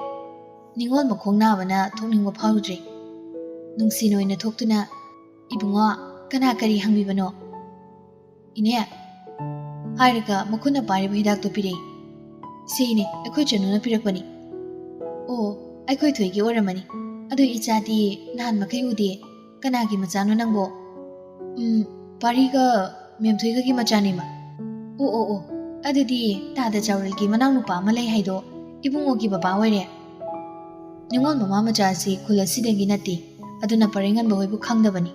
ꯅꯤꯉꯣꯜ ꯃꯈꯣꯡ ꯅꯥꯕꯅ ꯊꯣꯛꯅꯤꯡꯕ ꯐꯥꯎꯗ꯭ꯔꯦ꯫ ꯅꯨꯡꯁꯤꯅ ꯑꯣꯏꯅ ꯊꯣꯛꯇꯨꯅ, "ꯏꯕꯨꯡꯉꯣ, ꯀꯅꯥ ꯀꯔꯤ ꯍꯪꯕꯤꯕꯅꯣ?" "ꯏꯅꯦ," ꯍꯥꯏꯔꯒ ꯃꯈꯨꯠꯅ ꯄꯥꯏꯔꯤꯕ ꯍꯤꯗꯥꯛꯇꯨ ꯄꯤꯔꯛꯏ꯫ "ꯁꯤ ꯏꯅꯦ, ꯑꯩꯈꯣꯏ ꯆꯅꯨꯅ ꯄꯤꯔꯛꯄꯅꯤ꯫" "ꯑꯣ, ꯑꯩꯈꯣꯏ ꯊꯣꯏꯒꯤ ꯑꯣꯏꯔꯝꯃꯅꯤ꯫ ꯑꯗꯨ ꯏꯆꯥꯗꯤ ꯅꯍꯥꯟ ꯃꯈꯩ ꯎꯗꯦ꯫ ꯀꯅꯥꯒꯤ ꯃꯆꯥꯅꯣ ꯅꯪꯕꯣ?" "ꯎꯝ, ꯄꯥꯔꯤꯒ ꯃꯦꯝꯊꯣꯏꯒꯒꯤ ꯃꯆꯥꯅꯦꯃ꯫" "ꯑꯣ, ꯑꯣ, ꯑꯣ, ꯑꯗꯨꯗꯤ ꯇꯥꯗ ꯆꯥꯎꯔꯦꯜꯒꯤ ꯃꯅꯥꯎꯅꯨꯄꯥ ꯑꯃ ꯂꯩ ꯍꯥꯏꯗꯣ ꯏꯕꯨꯡꯉꯣꯒꯤ ꯕꯕꯥ ꯑꯣꯏꯔꯦ꯫" ꯅꯤꯉꯣꯜ ꯃꯃꯥ ꯃꯆꯥ ꯑꯁꯤ ꯈꯨꯜ ꯑꯁꯤꯗꯒꯤ ꯅꯠꯇꯦ, ꯑꯗꯨꯅ ꯄꯔꯩꯉꯟꯕ ꯍꯣꯏꯕꯨ ꯈꯪꯗꯕꯅꯤ꯫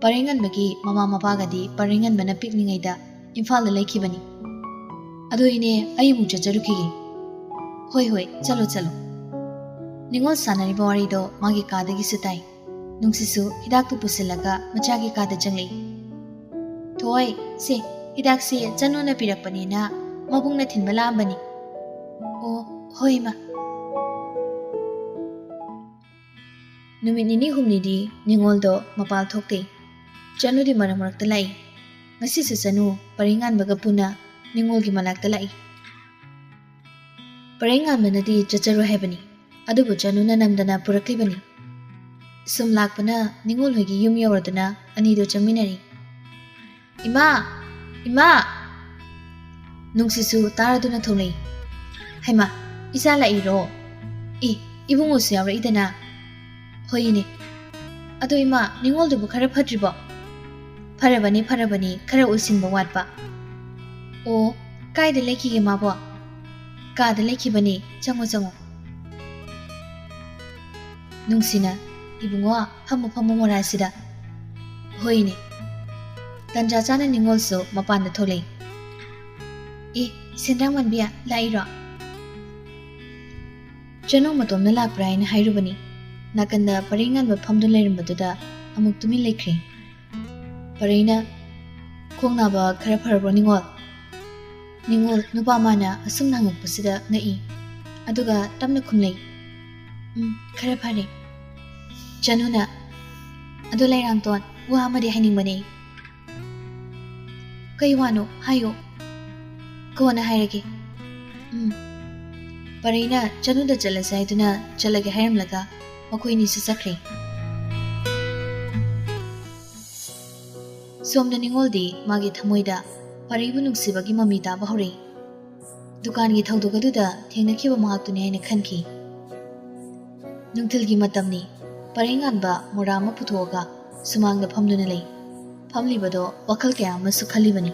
ꯄꯔꯩꯉꯥꯟꯕꯒꯤ ꯃꯃꯥ ꯃꯄꯥꯒꯗꯤ ꯄꯔꯩꯉꯥꯟꯕꯅ ꯄꯤꯛꯂꯤꯉꯩꯗ ꯏꯝꯐꯥꯜꯗ ꯂꯩꯈꯤꯕꯅꯤ꯫ ꯑꯗꯣ ꯏꯅꯦ, ꯑꯩ ꯑꯃꯨꯛ ꯆꯠꯆꯔꯨꯈꯤꯒꯦ꯫ ꯍꯣꯏ ꯍꯣꯏ, ꯆꯠꯂꯣ ꯆꯠꯂꯣ꯫ ꯅꯤꯉꯣꯜ ꯁꯥꯟꯅꯔꯤꯕ ꯋꯥꯔꯤꯗꯣ ꯃꯥꯒꯤ ꯀꯥꯗꯒꯤꯁꯨ ꯇꯥꯏ꯫ ꯅꯨꯡꯁꯤꯠꯁꯨ ꯍꯤꯗꯥꯛꯇꯨ ꯄꯨꯁꯤꯜꯂꯒ ꯃꯆꯥꯒꯤ ꯀꯥꯗ ꯆꯪꯂꯛꯏ꯫ "ꯊꯣꯏ, ꯁꯦ, ꯍꯤꯗꯥꯛꯁꯦ ꯆꯅꯨꯅ ꯄꯤꯔꯛꯄꯅꯦꯅ ꯃꯕꯨꯡꯅ ꯊꯤꯟꯕ ꯂꯥꯛꯑꯝꯕꯅꯤ꯫" "ꯑꯣ, ꯍꯣꯏ ꯏꯃꯥ꯫" ꯅꯨꯃꯤꯠ ꯅꯤꯅꯤ ꯍꯨꯝꯅꯤꯗꯤ ꯅꯤꯉꯣꯜꯗꯣ ꯃꯄꯥꯜ ꯊꯣꯛꯇꯦ꯫ ꯆꯅꯨꯗꯤ ꯃꯔꯛ ꯃꯔꯛꯇ ꯂꯥꯛꯏ꯫ ꯉꯁꯤꯁꯨ ꯆꯅꯨ ꯄꯔꯩꯉꯥꯟꯕꯒ ꯄꯨꯟꯅ ꯅꯤꯉꯣꯜꯒꯤ ꯃꯅꯥꯛꯇ ꯂꯥꯛꯏ꯫ ꯄꯔꯩꯉꯥꯟꯕꯅꯗꯤ ꯆꯠꯆꯔꯣꯏ ꯍꯥꯏꯕꯅꯤ, ꯑꯗꯨꯕꯨ ꯆꯅꯨꯅ ꯅꯝꯗꯅ ꯄꯨꯔꯛꯂꯤꯕꯅꯤ꯫ ꯁꯨꯝ ꯂꯥꯛꯄꯅ ꯅꯤꯉꯣꯜ ꯍꯣꯏꯒꯤ ꯌꯨꯝ ꯌꯧꯔꯗꯨꯅ ꯑꯅꯤꯗꯣ ꯆꯪꯃꯤꯟꯅꯔꯤ꯫ "ꯏꯃꯥ! ꯏꯃꯥ!" ꯅꯨꯡꯁꯤꯠꯁꯨ ꯇꯥꯔꯗꯨꯅ ꯊꯣꯛꯂꯛꯏ꯫ "ꯍꯩꯃꯥ, ꯏꯆꯥ ꯂꯥꯛꯏꯔꯣ? ꯑꯦ, ꯏꯕꯨꯡꯉꯣꯁꯨ ꯌꯥꯎꯔꯛꯏꯗꯅ?" "ꯍꯣꯏ ꯏꯅꯦ꯫ ꯑꯗꯣ ꯏꯃꯥ, ꯅꯤꯉꯣꯜꯗꯨꯕꯨ ꯈꯔ ꯐꯠꯇ꯭ꯔꯤꯕꯣ?" "ꯐꯔꯕꯅꯤ, ꯐꯔꯕꯅꯤ, ꯈꯔ ꯑꯣꯏꯁꯤꯟꯕ ꯋꯥꯠꯄ꯫" "ꯑꯣ, ꯀꯥꯏꯗ ꯂꯩꯈꯤꯒꯦ ꯃꯥꯕꯣ?" "ꯀꯥꯗ ꯂꯩꯈꯤꯕꯅꯤ, ꯆꯪꯉꯣ, ꯆꯪꯉꯣ꯫" ꯅꯨꯡꯁꯤꯅ, "ꯏꯕꯨꯡꯉꯣ, ꯐꯝꯃꯣ, ꯐꯝꯃꯣ ꯃꯣꯔꯥꯁꯤꯗ꯫" "ꯍꯣꯏꯅꯦ꯫" ꯇꯟꯖꯥ ꯆꯥꯅ ꯅꯤꯉꯣꯜꯁꯨ ꯃꯄꯥꯟꯗ ꯊꯣꯛꯂꯛꯏ꯫ "ꯑꯦ, ꯁꯦꯟꯗ꯭ꯔꯥꯡ ꯃꯥꯟꯕꯤ, ꯂꯥꯛꯏꯔꯣ?" ꯆꯅꯨ ꯃꯇꯣꯝꯅ ꯂꯥꯛꯄ꯭ꯔꯥ ꯍꯥꯏꯅ ꯍꯥꯏꯔꯨꯕꯅꯤ꯫ ꯅꯥꯀꯟꯗ ꯄꯔꯩꯉꯥꯟꯕ ꯐꯝꯗꯨꯅ ꯂꯩꯔꯝꯕꯗꯨꯗ ꯑꯃꯨꯛ ꯇꯨꯃꯤꯟ ꯂꯩꯈ꯭ꯔꯦ꯫ ꯄꯔꯩꯅ, "ꯈꯣꯡ ꯅꯥꯕ ꯈꯔ ꯐꯔꯕ꯭ꯔꯣ ꯅꯤꯉꯣꯜ?" ꯅꯤꯉꯣꯜ ꯅꯨꯄꯥ ꯑꯃꯅ ꯑꯁꯨꯝꯅ ꯍꯪꯉꯛꯄꯁꯤꯗ ꯉꯛꯏ꯫ ꯑꯗꯨꯒ ꯇꯞꯅ ꯈꯨꯝꯂꯩ, "ꯎꯝ, ꯈꯔ ꯐꯔꯦ꯫" ꯆꯅꯨꯅ, "ꯑꯗꯣ ꯂꯩꯔꯥꯡꯇꯣꯟ, ꯋꯥ ꯑꯃꯗꯤ ꯍꯥꯏꯅꯤꯡꯕꯅꯦ꯫" "ꯀꯩ ꯋꯥꯅꯣ? ꯍꯥꯏꯌꯣ꯫" "ꯀꯣꯟꯅ ꯍꯥꯏꯔꯒꯦ꯫" "ꯎꯝ꯫" ꯄꯔꯩꯅ ꯆꯅꯨꯗ ꯆꯠꯂꯁꯦ ꯍꯥꯏꯗꯨꯅ ꯆꯠꯂꯒꯦ ꯍꯥꯏꯔꯝꯂꯒ ꯃꯈꯣꯏ ꯑꯅꯤꯁꯨ ꯆꯠꯈ꯭ꯔꯦ꯫ ꯁꯣꯝꯗ ꯅꯤꯉꯣꯜꯗꯤ ꯃꯥꯒꯤ ꯊꯃꯣꯏꯗ ꯄꯔꯩꯕꯨ ꯅꯨꯡꯁꯤꯕꯒꯤ ꯃꯃꯤ ꯇꯥꯕ ꯍꯧꯔꯛꯏ꯫ ꯗꯨꯀꯥꯟꯒꯤ ꯊꯧꯗꯣꯛ ꯑꯗꯨꯗ ꯊꯦꯡꯅꯈꯤꯕ ꯃꯍꯥꯛꯇꯨꯅꯤ ꯍꯥꯏꯅ ꯈꯟꯈꯤ꯫ ꯅꯨꯡꯊꯤꯜꯒꯤ ꯃꯇꯝꯅꯤ꯫ ꯄꯔꯩꯉꯥꯟꯕ ꯃꯣꯔꯥ ꯑꯃ ꯄꯨꯊꯣꯛꯑꯒ ꯁꯨꯃꯥꯡꯗ ꯐꯝꯗꯨꯅ ꯂꯩ꯫ ꯐꯝꯂꯤꯕꯗꯣ ꯋꯥꯈꯜ ꯀꯌꯥ ꯑꯃꯁꯨ ꯈꯜꯂꯤꯕꯅꯤ꯫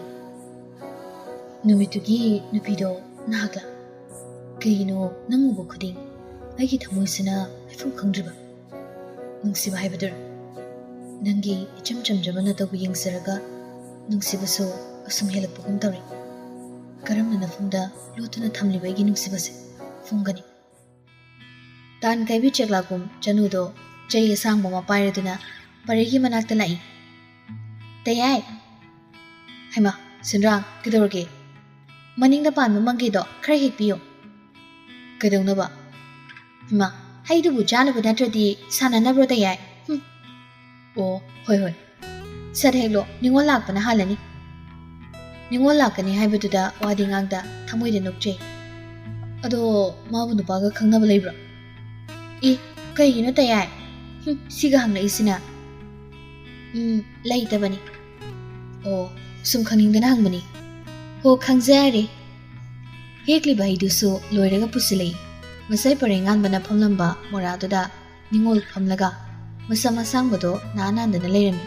"ꯅꯨꯃꯤꯠꯇꯨꯒꯤ ꯅꯨꯄꯤꯗꯣ ꯅꯍꯥꯛꯂ? ꯀꯩꯒꯤꯅꯣ ꯅꯪ ꯎꯕ ꯈꯨꯗꯤꯡ ꯑꯩꯒꯤ ꯊꯃꯣꯏꯁꯤꯅ ꯍꯥꯏꯐꯝ ꯈꯪꯗ꯭ꯔꯤꯕ ꯅꯨꯡꯁꯤꯕ ꯍꯥꯏꯕꯗꯨꯔ?" ꯅꯪꯒꯤ ꯏꯆꯝ ꯆꯝꯖꯕ ꯅꯇꯧꯕꯨ ꯌꯦꯡꯖꯔꯒ ꯅꯨꯡꯁꯤꯕꯁꯨ ꯑꯁꯨꯝ ꯍꯦꯜꯂꯛꯄꯒꯨꯝ ꯇꯧꯔꯦ꯫ ꯀꯔꯝꯅ ꯅꯐꯝꯗ ꯂꯣꯠꯇꯨꯅ ꯊꯝꯂꯤꯕ ꯑꯩꯒꯤ ꯅꯨꯡꯁꯤꯕꯁꯦ ꯐꯣꯡꯒꯅꯤ? ꯇꯥꯟ ꯀꯥꯏꯕꯤ ꯆꯦꯛꯂꯥꯛꯀꯨꯝ ꯆꯅꯨꯗꯣ ꯆꯩ ꯑꯁꯥꯡꯕ ꯑꯃ ꯄꯥꯏꯔꯗꯨꯅ ꯄꯔꯩꯒꯤ ꯃꯅꯥꯛꯇ ꯂꯥꯛꯏ꯫ "ꯇꯌꯥꯏ!" "ꯍꯩꯃꯥ, ꯁꯦꯟꯗ꯭ꯔꯥꯡ, ꯀꯩꯗꯧꯔꯒꯦ? ꯃꯅꯤꯡꯗ ꯄꯥꯟꯕ ꯃꯪꯒꯦꯗꯣ ꯈꯔ ꯍꯦꯛꯄꯤꯌꯨ꯫" "ꯀꯩꯗꯧꯅꯕ?" "ꯍꯩꯃꯥ, ꯍꯩꯗꯨꯕꯨ ꯆꯥꯅꯕ ꯅꯠꯇ꯭ꯔꯗꯤ ꯁꯥꯟꯅꯅꯕ꯭ꯔꯣ, ꯇꯌꯥꯏ? ꯍꯨꯝ!" "ꯑꯣ, ꯍꯣꯏ, ꯍꯣꯏ꯫ ꯁꯠ ꯍꯦꯛꯂꯣ, ꯅꯤꯉꯣꯜ ꯂꯥꯛꯄꯅ ꯍꯥꯜꯂꯅꯤ꯫" ꯅꯤꯉꯣꯜ ꯂꯥꯛꯀꯅꯤ ꯍꯥꯏꯕꯗꯨꯗ ꯋꯥꯗꯤ ꯉꯥꯡꯗ ꯊꯃꯣꯏꯗ ꯅꯣꯛꯆꯩ꯫ "ꯑꯗꯣ ꯃꯥꯕꯨ ꯅꯨꯄꯥꯒ ꯈꯪꯅꯕ ꯂꯩꯕ꯭ꯔꯣ?" "ꯏ, ꯀꯩꯒꯤꯅꯣ, ꯇꯌꯥꯏ? ꯍꯨꯝ, ꯁꯤꯒ ꯍꯪꯂꯛꯏꯁꯤꯅ?" "ꯎꯝ, ꯂꯩꯇꯕꯅꯤ꯫" "ꯑꯣ, ꯁꯨꯝ ꯈꯪꯅꯤꯡꯗꯅ ꯍꯪꯕꯅꯤ꯫" "ꯍꯣ, ꯈꯪꯖꯔꯦ꯫" ꯍꯦꯛꯂꯤꯕ ꯍꯩꯗꯨꯁꯨ ꯂꯣꯏꯔꯒ ꯄꯨꯁꯤꯜꯂꯛꯏ꯫ ꯉꯁꯥꯏ ꯄꯔꯦꯡ ꯉꯥꯟꯕꯅ ꯐꯝꯂꯝꯕ ꯃꯣꯔꯥꯗꯨꯗ ꯅꯤꯉꯣꯜ ꯐꯝꯂꯒ ꯃꯁꯝ ꯑꯁꯥꯡꯕꯗꯣ ꯅꯥꯟ ꯅꯥꯟꯗꯅ ꯂꯩꯔꯝꯃꯤ꯫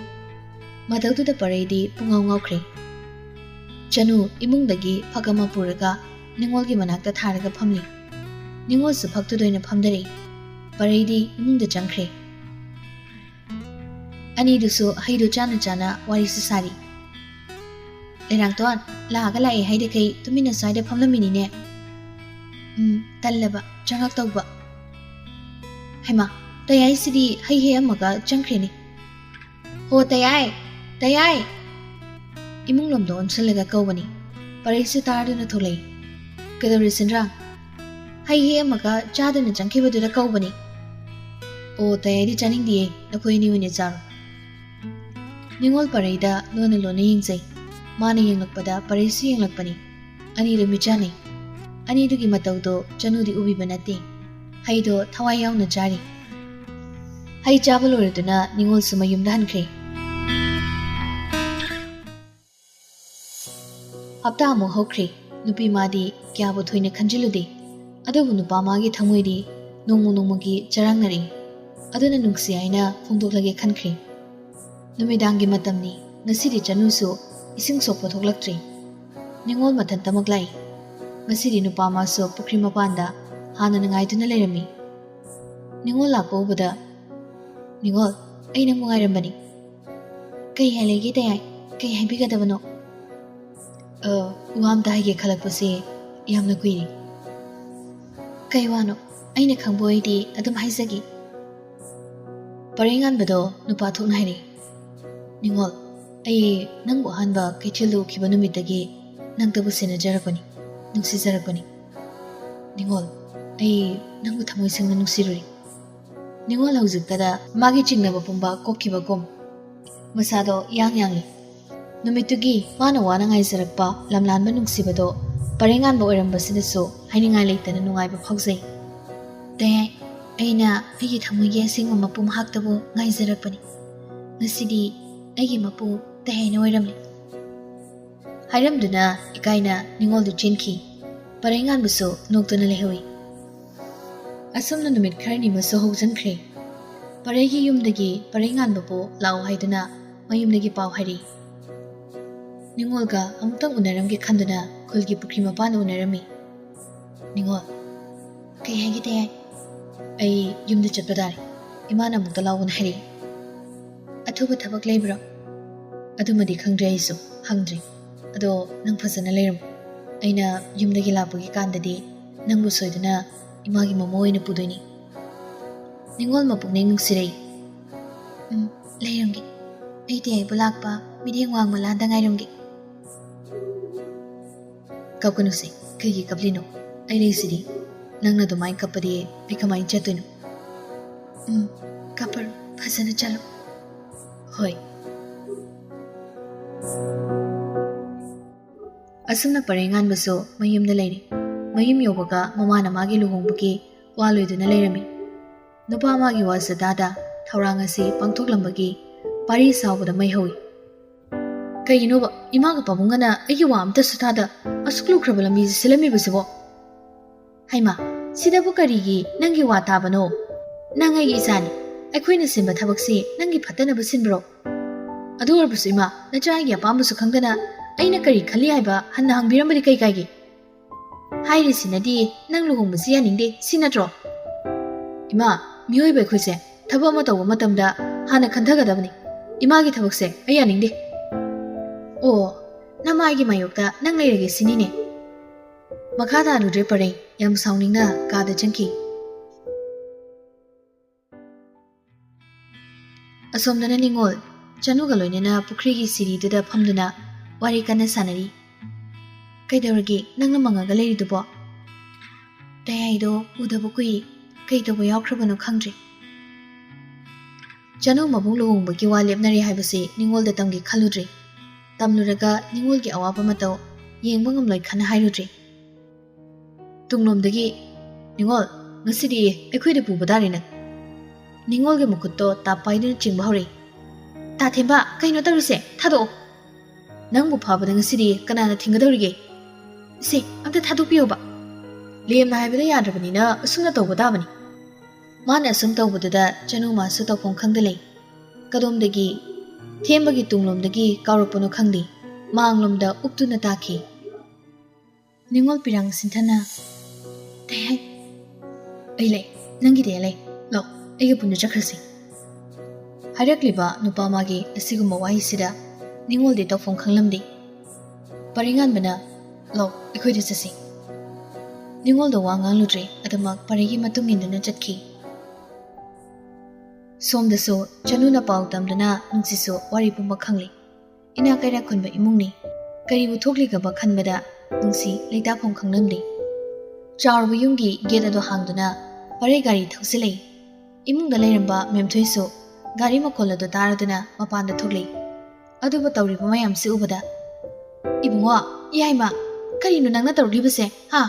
ꯃꯇꯧꯗꯨꯗ ꯄꯔꯩꯗꯤ ꯄꯨꯡꯉꯥꯎ ꯉꯥꯎꯈ꯭ꯔꯦ꯫ ꯆꯅꯨ ꯏꯃꯨꯡꯗꯒꯤ ꯐꯛ ꯑꯃ ꯄꯨꯔꯒ ꯅꯤꯉꯣꯜꯒꯤ ꯃꯅꯥꯛꯇ ꯊꯥꯔꯒ ꯐꯝꯂꯤ꯫ ꯅꯤꯉꯣꯜꯁꯨ ꯐꯛꯇꯨꯗ ꯑꯣꯏꯅ ꯐꯝꯗꯔꯛꯏ꯫ ꯄꯔꯩꯗꯤ ꯏꯃꯨꯡꯗ ꯆꯪꯈ꯭ꯔꯦ꯫ ꯑꯅꯤꯗꯨꯁꯨ ꯍꯩꯗꯨ ꯆꯥꯅ ꯆꯥꯅ ꯋꯥꯔꯤꯁꯨ ꯁꯥꯔꯤ꯫ "ꯂꯩꯔꯥꯡꯇꯣꯟ, ꯂꯥꯛꯑꯒ ꯂꯥꯛꯑꯦ ꯍꯥꯏꯗꯈꯩ ꯇꯨꯃꯤꯟꯅ ꯁ꯭ꯋꯥꯏꯗ ꯐꯝꯂꯝꯃꯤꯅꯤꯅꯦ꯫" "ꯎꯝ, ꯇꯜꯂꯕ ꯆꯪꯉꯛꯇꯧꯕ꯫" "ꯍꯩꯃꯥ, ꯇꯌꯥꯏꯁꯤꯗꯤ ꯍꯩ ꯍꯦꯛꯑꯝꯃꯒ ꯆꯪꯈ꯭ꯔꯦꯅꯦ꯫ ꯍꯣ, ꯇꯌꯥꯏ! ꯇꯌꯥꯏ!" ꯏꯃꯨꯡꯂꯣꯝꯗ ꯑꯣꯟꯁꯤꯜꯂꯒ ꯀꯧꯕꯅꯤ꯫ ꯄꯔꯩꯁꯨ ꯇꯥꯔꯗꯨꯅ ꯊꯣꯛꯂꯛꯏ꯫ "ꯀꯩꯗꯧꯔꯦ, ꯁꯦꯟꯗ꯭ꯔꯥꯡ?" "ꯍꯩ ꯍꯦꯛꯑꯝꯃꯒ ꯆꯥꯗꯨꯅ ꯆꯪꯈꯤꯕꯗꯨꯗ ꯀꯧꯕꯅꯤ꯫" "ꯑꯣ, ꯇꯌꯥꯏꯗꯤ ꯆꯥꯅꯤꯡꯗꯤꯌꯦ, ꯅꯈꯣꯏ ꯑꯅꯤ ꯑꯣꯏꯅ ꯆꯥꯔꯣ꯫" ꯅꯤꯉꯣꯜ ꯄꯔꯩꯗ ꯂꯣꯟꯅ ꯂꯣꯟꯅ ꯌꯦꯡꯖꯩ꯫ ꯃꯥꯅ ꯌꯦꯡꯂꯛꯄꯗ ꯄꯔꯩꯁꯨ ꯌꯦꯡꯂꯛꯄꯅꯤ꯫ ꯑꯅꯤꯗꯨ ꯃꯤꯠꯆꯥꯟꯅꯩ꯫ ꯑꯅꯤꯗꯨꯒꯤ ꯃꯇꯧꯗꯣ ꯆꯅꯨꯗꯤ ꯎꯕꯤꯕ ꯅꯠꯇꯦ꯫ ꯍꯩꯗꯣ ꯊꯋꯥꯏ ꯌꯥꯎꯅ ꯆꯥꯔꯤ꯫ ꯍꯩ ꯆꯥꯕ ꯂꯣꯏꯔꯗꯨꯅ ꯅꯤꯉꯣꯜꯁꯨ ꯃꯌꯨꯝꯗ ꯍꯟꯈ꯭ꯔꯦ꯫ ꯍꯞꯇꯥ ꯑꯃꯨꯛ ꯍꯧꯈ꯭ꯔꯦ꯫ ꯅꯨꯄꯤ ꯃꯥꯗꯤ ꯀꯌꯥꯕꯨ ꯊꯣꯏꯅ ꯈꯟꯖꯤꯜꯂꯨꯗꯦ꯫ ꯑꯗꯨꯕꯨ ꯅꯨꯄꯥ ꯃꯥꯒꯤ ꯊꯃꯣꯏꯗꯤ ꯅꯣꯡꯃ ꯅꯣꯡꯃꯒꯤ ꯆꯔꯥꯡꯅꯔꯛꯏ꯫ ꯑꯗꯨꯅ ꯅꯨꯡꯁꯤ ꯍꯥꯏꯅ ꯐꯣꯡꯗꯣꯛꯂꯒꯦ ꯈꯟꯈ꯭ꯔꯦ꯫ ꯅꯨꯃꯤꯗꯥꯡꯒꯤ ꯃꯇꯝꯅꯤ꯫ ꯉꯁꯤꯗꯤ ꯆꯅꯨꯁꯨ ꯏꯁꯤꯡ ꯁꯣꯛꯄ ꯊꯣꯛꯂꯛꯇ꯭ꯔꯦ꯫ ꯅꯤꯉꯣꯜ ꯃꯊꯟꯇꯃꯛ ꯂꯥꯛꯏ꯫ ꯉꯁꯤꯗꯤ ꯅꯨꯄꯥ ꯃꯥꯁꯨ ꯄꯨꯈ꯭ꯔꯤ ꯃꯄꯥꯟꯗ ꯍꯥꯟꯅꯅ ꯉꯥꯏꯗꯨꯅ ꯂꯩꯔꯝꯃꯤ꯫ ꯅꯤꯉꯣꯜ ꯂꯥꯛꯄ ꯎꯕꯗ, "ꯅꯤꯉꯣꯜ, ꯑꯩ ꯅꯪꯕꯨ ꯉꯥꯏꯔꯝꯕꯅꯤ꯫ ꯀꯩ ꯍꯥꯏ ꯂꯩꯒꯦ, ꯇꯌꯥꯏ? ꯀꯩ ꯍꯥꯏꯕꯤꯒꯗꯕꯅꯣ? ꯑ, ꯋꯥ ꯑꯝꯇ ꯍꯥꯏꯒꯦ ꯈꯜꯂꯛꯄꯁꯦ ꯌꯥꯝꯅ ꯀꯨꯏꯔꯦ꯫ ꯀꯩ ꯋꯥꯅꯣ? ꯑꯩꯅ ꯈꯪꯕ ꯑꯣꯏꯗꯤ ꯑꯗꯨꯝ ꯍꯥꯏꯖꯒꯦ꯫ ꯄꯔꯩꯉꯥꯟꯕꯗꯣ ꯅꯨꯄꯥ ꯊꯣꯛꯅ ꯍꯥꯏꯔꯛꯏ, "ꯅꯤꯉꯣꯜ, ꯑꯩ ꯅꯪꯕꯨ ꯑꯍꯥꯟꯕ ꯀꯩꯊꯦꯜꯗ ꯎꯈꯤꯕ ꯅꯨꯃꯤꯠꯇꯒꯤ ꯅꯪꯇꯕꯨ ꯁꯦꯟꯅꯖꯔꯛꯄꯅꯤ, ꯅꯨꯡꯁꯤꯖꯔꯛꯄꯅꯤ꯫ ꯅꯤꯉꯣꯜ, ꯑꯩ ꯅꯪꯕꯨ ꯊꯃꯣꯏ ꯁꯦꯡꯅ ꯅꯨꯡꯁꯤꯔꯨꯔꯤ꯫" ꯅꯤꯉꯣꯜ ꯍꯧꯖꯤꯛꯇꯗ ꯃꯥꯒꯤ ꯆꯤꯡꯅꯕ ꯄꯨꯝꯕ ꯀꯣꯛꯈꯤꯕꯒꯨꯝ ꯃꯁꯥꯗꯣ ꯏꯌꯥꯡ ꯌꯥꯡꯂꯤ꯫ ꯅꯨꯃꯤꯠꯇꯨꯒꯤ ꯃꯥꯅ ꯋꯥꯅ ꯉꯥꯏꯖꯔꯛꯄ ꯂꯝꯂꯥꯟꯕ ꯅꯨꯡꯁꯤꯕꯗꯣ ꯄꯔꯩꯉꯥꯟꯕ ꯑꯣꯏꯔꯝꯕꯁꯤꯗꯁꯨ ꯍꯥꯏꯅꯤꯡꯉꯥꯏ ꯂꯩꯇꯅ ꯅꯨꯡꯉꯥꯏꯕ ꯐꯥꯎꯖꯩ꯫ "ꯇꯌꯥꯏ, ꯑꯩꯅ ꯑꯩꯒꯤ ꯊꯃꯣꯏꯒꯤ ꯑꯁꯦꯡꯕ ꯃꯄꯨ ꯃꯍꯥꯛꯇꯕꯨ ꯉꯥꯏꯖꯔꯛꯄꯅꯤ꯫ ꯉꯁꯤꯗꯤ ꯑꯩꯒꯤ ꯃꯄꯨ ꯇꯌꯥꯏꯅ ꯑꯣꯏꯔꯝꯂꯦ꯫" ꯍꯥꯏꯔꯝꯗꯨꯅ ꯏꯀꯥꯏꯅ ꯅꯤꯉꯣꯜꯗꯨ ꯆꯦꯟꯈꯤ꯫ ꯄꯔꯩꯉꯥꯟꯕꯁꯨ ꯅꯣꯛꯇꯨꯅ ꯂꯩꯍꯧꯏ꯫ ꯑꯁꯨꯝꯅ ꯅꯨꯃꯤꯠ ꯈꯔꯅꯤ ꯑꯃꯁꯨ ꯍꯧꯖꯤꯟꯈ꯭ꯔꯦ꯫ ꯄꯔꯩꯒꯤ ꯌꯨꯝꯗꯒꯤ ꯄꯔꯩꯉꯥꯟꯕꯕꯨ ꯂꯥꯛꯑꯣ ꯍꯥꯏꯗꯨꯅ ꯃꯌꯨꯝꯗꯒꯤ ꯄꯥꯎ ꯍꯥꯏꯔꯛꯏ꯫ ꯅꯤꯉꯣꯜꯒ ꯑꯃꯨꯛꯇꯪ ꯎꯅꯔꯝꯒꯦ ꯈꯟꯗꯨꯅ ꯈꯨꯜꯒꯤ ꯄꯨꯈ꯭ꯔꯤ ꯃꯄꯥꯟꯗ ꯎꯅꯔꯝꯃꯤ꯫ "ꯅꯤꯉꯣꯜ, ꯀꯩ ꯍꯥꯏꯒꯦ, ꯇꯌꯥꯏ?" "ꯑꯩ ꯌꯨꯝꯗ ꯆꯠꯄ ꯇꯥꯔꯦ꯫ ꯏꯃꯥꯅ ꯑꯃꯨꯛꯇ ꯂꯥꯛꯑꯣꯅ ꯍꯥꯏꯔꯛꯏ꯫" "ꯑꯊꯨꯕ ꯊꯕꯛ ꯂꯩꯕ꯭ꯔꯣ?" "ꯑꯗꯨꯃꯗꯤ ꯈꯪꯗ꯭ꯔꯦ, ꯑꯩꯁꯨ ꯍꯪꯗ꯭ꯔꯤ꯫ ꯑꯗꯣ ꯅꯪ ꯐꯖꯅ ꯂꯩꯔꯝꯃꯨ꯫ ꯑꯩꯅ ꯌꯨꯝꯗꯒꯤ ꯂꯥꯛꯄꯒꯤ ꯀꯥꯟꯗꯗꯤ ꯅꯪꯕꯨ ꯁꯣꯏꯗꯅ ꯏꯃꯥꯒꯤ ꯃꯃꯧ ꯑꯣꯏꯅ ꯄꯨꯗꯣꯏꯅꯤ꯫" ꯅꯤꯉꯣꯜ ꯃꯄꯨꯛꯅꯤꯡ ꯅꯨꯡꯁꯤꯔꯛꯏ꯫ "ꯎꯝ, ꯂꯩꯔꯝꯒꯦ꯫ ꯑꯩ ꯇꯌꯥꯏꯕꯨ ꯂꯥꯛꯄ ꯃꯤꯠꯌꯦꯡ ꯋꯥꯡꯃ ꯂꯥꯟꯗ ꯉꯥꯏꯔꯝꯒꯦ꯫" "ꯀꯞꯀꯅꯨꯁꯦ, ꯀꯩꯒꯤ ꯀꯞꯂꯤꯅꯣ? ꯑꯩ ꯂꯩꯁꯤꯗꯤ꯫ ꯅꯪꯅ ꯑꯗꯨꯃꯥꯏꯅ ꯀꯞꯄꯗꯤ ꯑꯩ ꯀꯃꯥꯏꯅ ꯆꯠꯇꯣꯏꯅꯣ?" "ꯎꯝ, ꯀꯞꯄꯔꯣꯏ, ꯐꯖꯅ ꯆꯠꯂꯣ꯫" "ꯍꯣꯏ꯫" ꯑꯁꯨꯝꯅ ꯄꯔꯩꯉꯥꯟꯕꯁꯨ ꯃꯌꯨꯝꯗ ꯂꯩꯔꯦ꯫ ꯃꯌꯨꯝ ꯌꯧꯕꯒ ꯃꯃꯥꯅ ꯃꯥꯒꯤ ꯂꯨꯍꯣꯡꯕꯒꯤ ꯋꯥ ꯂꯣꯏꯗꯨꯅ ꯂꯩꯔꯝꯃꯤ꯫ ꯅꯨꯄꯥ ꯑꯃꯒꯤ ꯋꯥꯁꯦ ꯇꯥꯗ ꯊꯧꯔꯥꯡ ꯑꯁꯤ ꯄꯥꯡꯊꯣꯛꯂꯝꯕꯒꯤ ꯄꯥꯔꯤ ꯁꯥꯎꯕꯗ ꯃꯩ ꯍꯧꯏ꯫ "ꯀꯩꯒꯤꯅꯣꯕ ꯏꯃꯥꯒ ꯄꯥꯕꯨꯡꯒꯅ ꯑꯩꯒꯤ ꯋꯥ ꯑꯝꯇꯁꯨ ꯇꯥꯗ ꯑꯁꯨꯛ ꯂꯨꯈ꯭ꯔꯕ ꯂꯝꯕꯤꯁꯤ ꯁꯤꯜꯂꯝꯃꯤꯕꯁꯤꯕꯣ? ꯍꯩꯃꯥ, ꯁꯤꯗꯕꯨ ꯀꯔꯤꯒꯤ ꯅꯪꯒꯤ ꯋꯥ ꯇꯥꯕꯅꯣ? ꯅꯪ ꯑꯩꯒꯤ ꯏꯆꯥꯅꯤ꯫ ꯑꯩꯈꯣꯏꯅ ꯁꯤꯟꯕ ꯊꯕꯛꯁꯤ ꯅꯪꯒꯤ ꯐꯠꯇꯅꯕ ꯁꯤꯟꯕ꯭ꯔꯣ? ꯑꯗꯨ ꯑꯣꯏꯔꯕꯁꯨ ꯏꯃꯥ, ꯅꯆꯥꯒꯤ ꯑꯄꯥꯝꯕꯁꯨ ꯈꯪꯗꯅ ꯑꯩꯅ ꯀꯔꯤ ꯈꯜꯂꯤ ꯍꯥꯏꯕ ꯍꯟꯅ ꯍꯪꯕꯤꯔꯝꯕꯗꯤ ꯀꯩ ꯀꯥꯏꯒꯦ? ꯍꯥꯏꯔꯤꯁꯤꯅꯗꯤ ꯅꯪ ꯂꯨꯍꯣꯡꯕꯁꯤ ꯌꯥꯅꯤꯡꯗꯦ, ꯁꯤ ꯅꯠꯇ꯭ꯔꯣ? ꯏꯃꯥ, ꯃꯤꯑꯣꯏꯕ ꯑꯩꯈꯣꯏꯁꯦ ꯊꯕꯛ ꯑꯃ ꯇꯧꯕ ꯃꯇꯝꯗ ꯍꯥꯟꯅ ꯈꯟꯊꯒꯗꯕꯅꯤ꯫ ꯏꯃꯥꯒꯤ ꯊꯕꯛꯁꯦ ꯑꯩ ꯌꯥꯅꯤꯡꯗꯦ꯫ ꯑꯣ, ꯅꯃꯥꯏꯒꯤ ꯃꯥꯌꯣꯛꯇ ꯅꯪ ꯂꯩꯔꯒꯦ ꯁꯤꯅꯤꯅꯦ꯫ ꯃꯈꯥ ꯇꯥꯔꯨꯗ꯭ꯔꯦ ꯄꯔꯩ, ꯌꯥꯝ ꯁꯥꯎꯅꯤꯡꯅ ꯀꯥꯗ ꯆꯪꯈꯤ꯫ ꯑꯁꯣꯝꯗꯅ ꯅꯤꯉꯣꯜ ꯆꯅꯨꯒ ꯂꯣꯏꯅꯅ ꯄꯨꯈ꯭ꯔꯤꯒꯤ ꯁꯤꯔꯤꯗꯨꯗ ꯐꯝꯗꯨꯅ ꯋꯥꯔꯤ ꯀꯟꯅ ꯁꯥꯟꯅꯔꯤ꯫ "ꯀꯩꯗꯧꯔꯒꯦ ꯅꯪꯅ ꯃꯪꯉꯒ ꯂꯩꯔꯤꯗꯨꯕꯣ?" "ꯇꯌꯥꯏꯗꯣ ꯎꯗꯕ ꯀꯨꯏ, ꯀꯩ ꯇꯧꯕ ꯌꯥꯎꯈ꯭ꯔꯕꯅꯣ ꯈꯪꯗ꯭ꯔꯦ꯫" ꯆꯅꯨ ꯃꯕꯨꯡ ꯂꯨꯍꯣꯡꯕꯒꯤ ꯋꯥ ꯂꯦꯞꯅꯔꯦ ꯍꯥꯏꯕꯁꯤ ꯅꯤꯉꯣꯜꯗ ꯇꯝꯒꯦ ꯈꯜꯂꯨꯗ꯭ꯔꯤ꯫ ꯇꯝꯂꯨꯔꯒ ꯅꯤꯉꯣꯜꯒꯤ ꯑꯋꯥꯕ ꯃꯇꯧ ꯌꯦꯡꯕ ꯉꯝꯂꯣꯏ ꯈꯟꯅ ꯍꯥꯏꯔꯨꯗ꯭ꯔꯤ꯫ ꯇꯨꯡꯂꯣꯝꯗꯒꯤ, "ꯅꯤꯉꯣꯜ, ꯉꯁꯤꯗꯤ ꯑꯩꯈꯣꯏꯗ ꯄꯨꯕ ꯇꯥꯔꯦ ꯅꯪ꯫" ꯅꯤꯉꯣꯜꯒꯤ ꯃꯈꯨꯠꯇꯣ ꯇꯥꯞ ꯄꯥꯏꯗꯨꯅ ꯆꯤꯡꯕ ꯍꯧꯔꯛꯏ꯫ "ꯇꯥ ꯊꯦꯝꯕ, ꯀꯩꯅꯣ ꯇꯧꯔꯤꯁꯦ? ꯊꯥꯗꯣꯛꯑꯣ꯫ ꯅꯪꯕꯨ ꯐꯥꯕꯗ ꯉꯁꯤꯗꯤ ꯀꯅꯥꯅ ꯊꯤꯡꯒꯗꯧꯔꯤꯒꯦ? ꯏꯁꯦ, ꯑꯝꯇ ꯊꯥꯗꯣꯛꯄꯤꯌꯣꯕ꯫" ꯂꯦꯝꯅ ꯍꯥꯏꯕꯗ ꯌꯥꯗ꯭ꯔꯕꯅꯤꯅ ꯑꯁꯨꯝꯅ ꯇꯧꯕ ꯇꯥꯕꯅꯤ꯫ ꯃꯥꯅ ꯑꯁꯨꯝ ꯇꯧꯕꯗꯨꯗ ꯆꯅꯨ ꯃꯥꯁꯨ ꯇꯧꯐꯝ ꯈꯪꯗ ꯂꯩ꯫ ꯀꯗꯣꯝꯗꯒꯤ, ꯊꯦꯝꯕꯒꯤ ꯇꯨꯡꯂꯣꯝꯗꯒꯤ ꯀꯥꯎꯔꯛꯄꯅꯣ ꯈꯪꯗꯦ, ꯃꯥꯡꯂꯣꯝꯗ ꯎꯞꯇꯨꯅ ꯇꯥꯈꯤ꯫ ꯅꯤꯉꯣꯜ ꯄꯤꯔꯥꯡ ꯁꯤꯟꯊꯅ, "ꯇꯩꯍꯩ, ꯑꯩ ꯂꯩ, ꯅꯪꯒꯤꯗꯤ ꯑꯩ ꯂꯩ, ꯂꯥꯛ, ꯑꯩꯒ ꯄꯨꯟꯅ ꯆꯠꯈ꯭ꯔꯁꯤ꯫" ꯍꯥꯏꯔꯛꯂꯤꯕ ꯅꯨꯄꯥ ꯃꯥꯒꯤ ꯑꯁꯤꯒꯨꯝꯕ ꯋꯥꯍꯩꯁꯤꯗ ꯅꯤꯉꯣꯜꯗꯤ ꯇꯧꯐꯝ ꯈꯪꯂꯝꯗꯦ꯫ ꯄꯔꯤꯉꯥꯟꯕꯅ, "ꯂꯥꯛ, ꯑꯩꯈꯣꯏꯗ ꯆꯠꯁꯤ꯫" ꯅꯤꯉꯣꯜꯗ ꯋꯥ ꯉꯥꯡꯂꯨꯗ꯭ꯔꯦ, ꯑꯗꯨꯃꯛ ꯄꯔꯤꯒꯤ ꯃꯇꯨꯡ ꯏꯟꯗꯨꯅ ꯆꯠꯈꯤ꯫ ꯁꯣꯝꯗꯁꯨ ꯆꯅꯨꯅ ꯄꯥꯎ ꯇꯝꯗꯨꯅ ꯅꯨꯡꯁꯤꯁꯨ ꯋꯥꯔꯤ ꯄꯨꯝꯕ ꯈꯪꯂꯤ꯫ ꯏꯅꯥꯛ ꯀꯩꯔꯥꯛ ꯈꯨꯟꯕ ꯏꯃꯨꯡꯅꯤ꯫ ꯀꯔꯤꯕꯨ ꯊꯣꯛꯂꯤꯒꯕ ꯈꯟꯕꯗ ꯅꯨꯡꯁꯤ ꯂꯩꯇꯥꯐꯝ ꯈꯪꯂꯝꯗꯦ꯫ ꯆꯥꯎꯔꯕ ꯌꯨꯝꯒꯤ ꯒꯦꯠ ꯑꯗꯨ ꯍꯥꯡꯗꯨꯅ ꯄꯔꯩ ꯒꯥꯔꯤ ꯊꯧꯖꯤꯜꯂꯛꯏ꯫ ꯏꯃꯨꯡꯗ ꯂꯩꯔꯝꯕ ꯃꯦꯝꯊꯣꯏꯁꯨ ꯒꯥꯔꯤ ꯃꯈꯣꯜ ꯑꯗꯨ ꯇꯥꯔꯗꯨꯅ ꯃꯄꯥꯟꯗ ꯊꯣꯛꯂꯛꯏ꯫ ꯑꯗꯨꯕꯨ ꯇꯧꯔꯤꯕ ꯃꯌꯥꯝꯁꯤ ꯎꯕꯗ, "ꯏꯕꯨꯡꯉꯣ, ꯏꯌꯥꯏꯃ, ꯀꯔꯤꯅꯣ ꯅꯪꯅ ꯇꯧꯔꯛꯂꯤꯕꯁꯦ, ꯍꯥ?